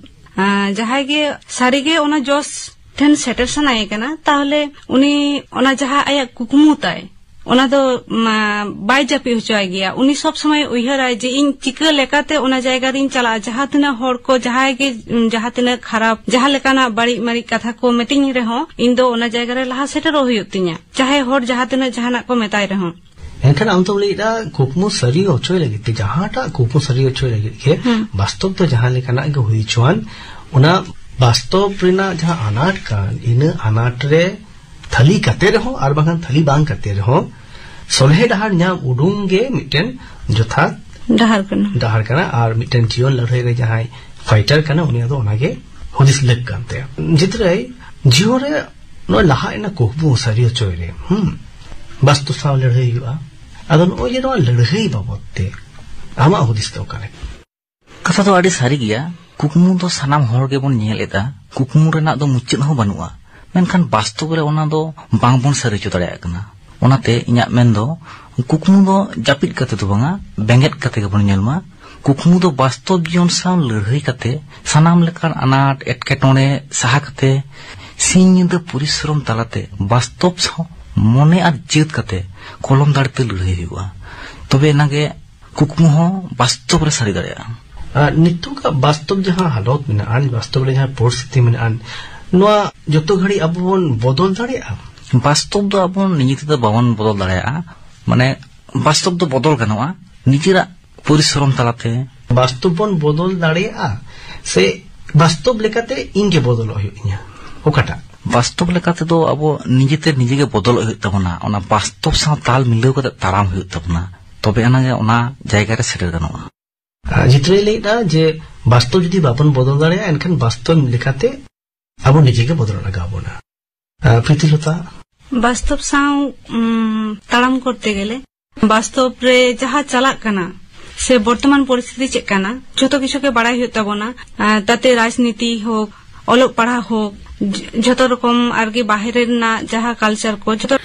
ᱟ, ᱡᱟᱦᱟᱸᱭ ᱜᱮ ᱥᱟᱹᱨᱤᱜᱮ ᱚᱱᱟ ᱡᱚᱥ ᱴᱷᱮᱱ ᱥᱮᱴᱮᱨ ᱥᱟᱱᱟᱭᱮ ᱠᱟᱱᱟ, ᱛᱟᱦᱚᱞᱮ ᱩᱱᱤ ᱚᱱᱟ ᱡᱟᱦᱟᱸ ᱟᱭᱟᱜ ᱠᱩᱠᱢᱩ ᱛᱟᱭ, ᱚᱱᱟ ᱫᱚ, ᱢᱟ, ᱵᱟᱭ ᱡᱟᱹᱯᱤᱫ ᱦᱚᱪᱚᱣᱟᱭ ᱜᱮᱭᱟ᱾ ᱩᱱᱤ ᱥᱚᱵ ᱥᱚᱢᱚᱭ ᱩᱭᱦᱟᱹᱨᱟᱭ ᱡᱮ ᱤᱧ ᱪᱤᱠᱟᱹ ᱞᱮᱠᱟᱛᱮ ᱚᱱᱟ ᱡᱟᱭᱜᱟ ᱨᱤᱧ ᱪᱟᱞᱟᱜᱼᱟ, ᱡᱟᱦᱟᱸ ᱛᱤᱱᱟᱹᱜ ᱦᱚᱲ ᱠᱚ, ᱡᱟᱦᱟᱸᱭ ᱜᱮ, ᱩᱢ, ᱡᱟᱦᱟᱸ ᱛᱤᱱᱟᱹᱜ ᱠᱷᱟᱨᱟᱯ, ᱡᱟᱦᱟᱸ ᱞᱮᱠᱟᱱᱟᱜ ᱵᱟᱹᱲᱤᱡ ᱢᱟᱹᱲᱤᱡ ᱠᱟᱛᱷᱟ ᱠᱚ ᱢᱤᱛᱟᱹᱧ ᱨᱮᱦᱚᱸ, ᱤᱧ ᱫᱚ ᱚᱱᱟ ᱡᱟᱭᱜᱟ ᱨᱮ ᱞᱟᱦᱟ ᱥᱮᱴᱮᱨᱚᱜ ᱦᱩᱭᱩᱜ ᱛᱤᱧᱟ, ᱪᱟᱦᱮ ᱦᱚᱲ ᱡᱟᱦᱟᱸ ᱛᱤᱱᱟᱹᱜ ᱡᱟᱦᱟᱱᱟᱜ ᱠᱚ ᱢᱮᱛᱟᱭ ᱨᱮᱦᱚᱸ᱾ ᱮᱱᱠᱷᱟᱱ ᱟᱢ ᱫᱚᱢ ᱞᱟᱹᱭᱮᱫᱟ, ᱠᱩᱠᱢᱩ ᱥᱟᱹᱨᱤ ᱦᱚᱪᱚᱭ ᱞᱟᱹᱜᱤᱫ ᱛᱮ, ᱡᱟᱦᱟᱸᱴᱟᱜ ᱠᱩᱠᱢᱩ ᱥᱟᱹᱨᱤ ᱦᱚᱪᱚᱭ ᱞᱟᱹᱜᱤᱫ ᱜᱮ, ᱦᱩᱸ᱾ ᱵᱟᱥᱛᱚᱵ ᱫᱚ ᱡᱟᱦᱟᱸ ᱞᱮᱠᱟᱱᱟᱜ ᱜᱮ ᱦᱩᱭ ᱦᱚᱪᱚᱣᱟᱱ, ᱚᱱᱟ ᱵᱟᱥᱛᱚᱵ ᱨᱮᱱᱟᱜ ᱡᱟᱦᱟᱸ ᱟᱱᱟᱴ ᱠᱟᱱ, ᱤᱱᱟᱹ ᱟᱱᱟᱴ ᱨᱮ ᱛᱷᱟᱹᱞᱤ ᱠᱟᱛᱮ ᱨᱮᱦᱚᱸ ᱟᱨ ᱵᱟᱝᱠᱷᱟᱱ ᱛᱷᱟᱹᱞᱤ ᱵᱟᱝ ᱠᱟᱛᱮ ᱨᱮᱦᱚᱸ, ᱥᱚᱞᱦᱮ ᱰᱟᱦᱟᱨ ᱧᱟᱢ ᱩᱰᱩᱝ ᱜᱮ ᱢᱤᱫᱴᱮᱱ ᱡᱚᱛᱷᱟᱛ ᱰᱟᱦᱟᱨ ᱠᱟᱱᱟ᱾ ᱰᱟᱦᱟᱨ ᱠᱟᱱᱟ᱾ ᱟᱨ ᱢᱤᱫᱴᱮᱱ ᱡᱤᱭᱚᱱ ᱞᱟᱹᱲᱦᱟᱹᱭ ᱨᱮ ᱡᱟᱦᱟᱸᱭ ᱯᱷᱟᱭᱴᱟᱨ ᱠᱟᱱᱟ, ᱩᱱᱤᱭᱟᱜ ᱫᱚ ᱚᱱᱟᱜᱮ ᱦᱩᱫᱤᱥ ᱞᱟᱹᱠ ᱠᱟᱱ ᱛᱟᱭᱟ᱾ ᱡᱤᱛᱨᱟᱹᱭ ᱡᱤᱭᱚᱱ ᱨᱮ ᱱᱚᱜᱼᱚᱭ ᱞᱟᱦᱟ ᱮᱱᱟ ᱠᱩᱠᱢᱩ ᱥᱟᱹᱨᱤ ᱦᱚᱪᱚᱭ ᱨᱮ, ᱦᱩᱸ, ᱵᱟᱥᱛᱚᱵ ᱥᱟᱶ ᱞᱟᱹᱲᱦᱟᱹᱭ ᱦᱩᱭᱩᱜᱼᱟ᱾ ᱟᱫᱚ ᱱᱚᱜᱼᱚᱭ ᱡᱮ ᱱᱚᱣᱟ ᱞᱟᱹᱲᱦᱟᱹᱭ ᱵᱟᱵᱚᱫ ᱛᱮ ᱟᱢᱟᱜ ᱦᱩᱫᱤᱥ ᱫᱚ ᱚᱠᱟ ᱞᱮᱠᱟ? ᱠᱟᱛᱷᱟ ᱫᱚ ᱟᱹᱰᱤ ᱥᱟᱹᱨᱤ ᱜᱮᱭᱟ᱾ ᱠᱩᱠᱢᱩ ᱫᱚ ᱥᱟᱱᱟᱢ ᱦᱚᱲ ᱜᱮᱵᱚᱱ ᱧᱮᱞ ᱮᱫᱟ, ᱠᱩᱠᱢᱩ ᱨᱮᱱᱟᱜ ᱫᱚ ᱢᱩᱪᱟᱹᱫ ᱦᱚᱸ ᱵᱟᱹᱱᱩᱜᱼᱟ᱾ ᱢᱮᱱᱠᱷᱟᱱ ᱵᱟᱥᱛᱚᱵ ᱨᱮ ᱚᱱᱟ ᱫᱚ ᱵᱟᱝᱵᱚᱱ ᱥᱟᱹᱨᱤ ᱦᱚᱪᱚ ᱫᱟᱲᱮᱭᱟᱜ ᱠᱟᱱᱟ᱾ ᱚᱱᱟᱛᱮ ᱤᱧᱟᱹᱜ ᱢᱮᱱ ᱫᱚ, ᱠᱩᱠᱢᱩ ᱫᱚ ᱡᱟᱹᱯᱤᱫ ᱠᱟᱛᱮ ᱫᱚ ᱵᱟᱝᱟ, ᱵᱮᱸᱜᱮᱫ ᱠᱟᱛᱮ ᱜᱮᱵᱚᱱ ᱧᱮᱞ ᱢᱟ᱾ ᱠᱩᱠᱢᱩ ᱫᱚ ᱵᱟᱥᱛᱚᱵ ᱡᱤᱭᱚᱱ ᱥᱟᱶ ᱞᱟᱹᱲᱦᱟᱹᱭ ᱠᱟᱛᱮ, ᱥᱟᱱᱟᱢ ᱞᱮᱠᱟᱱ ᱟᱱᱟᱴ ᱮᱴᱠᱮᱴᱚᱬᱮ ᱥᱟᱦᱟ ᱠᱟᱛᱮ, ᱥᱤᱧ ᱧᱤᱫᱟᱹ ᱯᱚᱨᱤᱥᱨᱚᱢ ᱛᱟᱞᱟᱛᱮ ᱵᱟᱥᱛᱚᱵ ᱥᱟᱶ ᱢᱚᱱᱮ ᱟᱨ ᱡᱟᱹᱛ ᱠᱟᱛᱮ ᱠᱚᱞᱚᱢ ᱫᱟᱲᱮ ᱛᱮ ᱞᱟᱹᱲᱦᱟᱹᱭ ᱦᱩᱭᱩᱜᱼᱟ᱾ ᱛᱚᱵᱮ ᱮᱱᱟᱝ ᱜᱮ ᱠᱩᱠᱢᱩ ᱦᱚᱸ ᱵᱟᱥᱛᱚᱵ ᱨᱮ ᱥᱟᱹᱨᱤ ᱫᱟᱲᱮᱭᱟᱜᱼᱟ᱾ ᱟᱨ ᱱᱤᱛᱚᱜᱟᱜ ᱵᱟᱥᱛᱚᱵ ᱡᱟᱦᱟᱸ ᱦᱟᱞᱚᱛ ᱢᱮᱱᱟᱜᱼᱟ, ᱵᱟᱥᱛᱚᱵ ᱨᱮ ᱡᱟᱦᱟᱸ ᱯᱚᱨᱤᱥᱛᱷᱤᱛᱤ ᱢᱮᱱᱟᱜᱼᱟ, ᱱᱚᱣᱟ ᱡᱚᱛᱚ ᱜᱷᱟᱹᱲᱤ ᱟᱵᱚ ᱵᱚᱱ ᱵᱚᱫᱚᱞ ᱫᱟᱲᱮᱭᱟᱜᱼᱟ? ᱵᱟᱥᱛᱚᱵ ᱫᱚ ᱟᱵᱚ ᱱᱤᱡᱮ ᱛᱮᱫᱚ ᱵᱟᱵᱚᱱ ᱵᱚᱫᱚᱞ ᱫᱟᱲᱮᱭᱟᱜᱼᱟ᱾ ᱢᱟᱱᱮ, ᱵᱟᱥᱛᱚᱵ ᱫᱚ ᱵᱚᱫᱚᱞ ᱜᱟᱱᱚᱜᱼᱟ ᱱᱤᱡᱮᱨᱟᱜ ᱯᱚᱨᱤᱥᱨᱚᱢ ᱛᱟᱞᱟᱛᱮ᱾ ᱵᱟᱥᱛᱚᱵ ᱵᱚᱱ ᱵᱚᱫᱚᱞ ᱫᱟᱲᱮᱭᱟᱜᱼᱟ ᱥᱮ ᱵᱟᱥᱛᱚᱵ ᱞᱮᱠᱟᱛᱮ ᱤᱧ ᱜᱮ ᱵᱚᱫᱚᱞᱚᱜ ᱦᱩᱭᱩᱜ ᱤᱧᱟ? ᱚᱠᱟᱴᱟᱜ? ᱵᱟᱥᱛᱚᱵ ᱞᱮᱠᱟᱛᱮᱫᱚ ᱟᱵᱚ ᱱᱤᱡᱮᱛᱮ ᱱᱤᱡᱮ ᱜᱮ ᱵᱚᱫᱚᱞᱚᱜ ᱦᱩᱭᱩᱜ ᱛᱟᱵᱚᱱᱟ᱾ ᱚᱱᱟ ᱵᱟᱥᱛᱚᱵ ᱥᱟᱶ ᱛᱟᱞ ᱢᱤᱞᱟᱹᱣ ᱠᱟᱛᱮ ᱛᱟᱲᱟᱢ ᱦᱩᱭᱩᱜ ᱛᱟᱵᱚᱱᱟ, ᱛᱚᱵᱮ ᱟᱱᱟᱜ ᱜᱮ ᱚᱱᱟ ᱡᱟᱭᱜᱟ ᱨᱮ ᱥᱮᱴᱮᱨ ᱜᱟᱱᱚᱜᱼᱟ᱾ ᱟᱨ ᱡᱤᱛᱨᱟᱹᱭ ᱞᱟᱹᱭᱮᱫᱼᱟ ᱡᱮ ᱵᱟᱥᱛᱚᱵ ᱡᱩᱫᱤ ᱵᱟᱵᱚᱱ ᱵᱚᱫᱚᱞ ᱫᱟᱲᱮᱭᱟᱜᱼᱟ, ᱮᱱᱠᱷᱟᱱ ᱵᱟᱥᱛᱚᱵ ᱞᱮᱠᱟᱛᱮ ᱟᱵᱚ ᱱᱤᱡᱮ ᱜᱮ ᱵᱚᱫᱚᱞ ᱞᱟᱜᱟᱣ ᱵᱚᱱᱟ᱾ ᱟᱨ ᱯᱨᱤᱛᱤᱞᱚᱛᱟ? ᱵᱟᱥᱛᱚᱵ ᱥᱟᱶ, ᱩᱢ, ᱛᱟᱲᱟᱢ ᱠᱚᱨᱛᱮ ᱜᱮᱞᱮ ᱵᱟᱥᱛᱚᱵ ᱨᱮ ᱡᱟᱦᱟᱸ ᱪᱟᱞᱟᱜ ᱠᱟᱱᱟ ᱥᱮ ᱵᱚᱨᱛᱚᱢᱟᱱ ᱯᱚᱨᱤᱥᱛᱷᱤᱛᱤ ᱪᱮᱫ ᱠᱟᱱᱟ, ᱡᱷᱚᱛᱚ ᱠᱤᱪᱷᱩ ᱜᱮ ᱵᱟᱲᱟᱭ ᱦᱩᱭᱩᱜ ᱛᱟᱵᱚᱱᱟ᱾ ᱟᱨ ᱛᱟᱛᱮ ᱨᱟᱡᱽᱱᱤᱛᱤ ᱦᱳᱠ, ᱚᱞᱚᱜ ᱯᱟᱲᱦᱟᱣ ᱦᱳᱠ, ᱡ-, ᱡᱷᱚᱛᱚ ᱨᱚᱠᱚᱢ ᱟᱨᱠᱤ ᱵᱟᱦᱨᱮ ᱨᱮᱱᱟᱜ ᱡᱟᱦᱟᱸ ᱠᱟᱞᱪᱟᱨ ᱠᱚ, ᱡᱷᱚᱛᱚ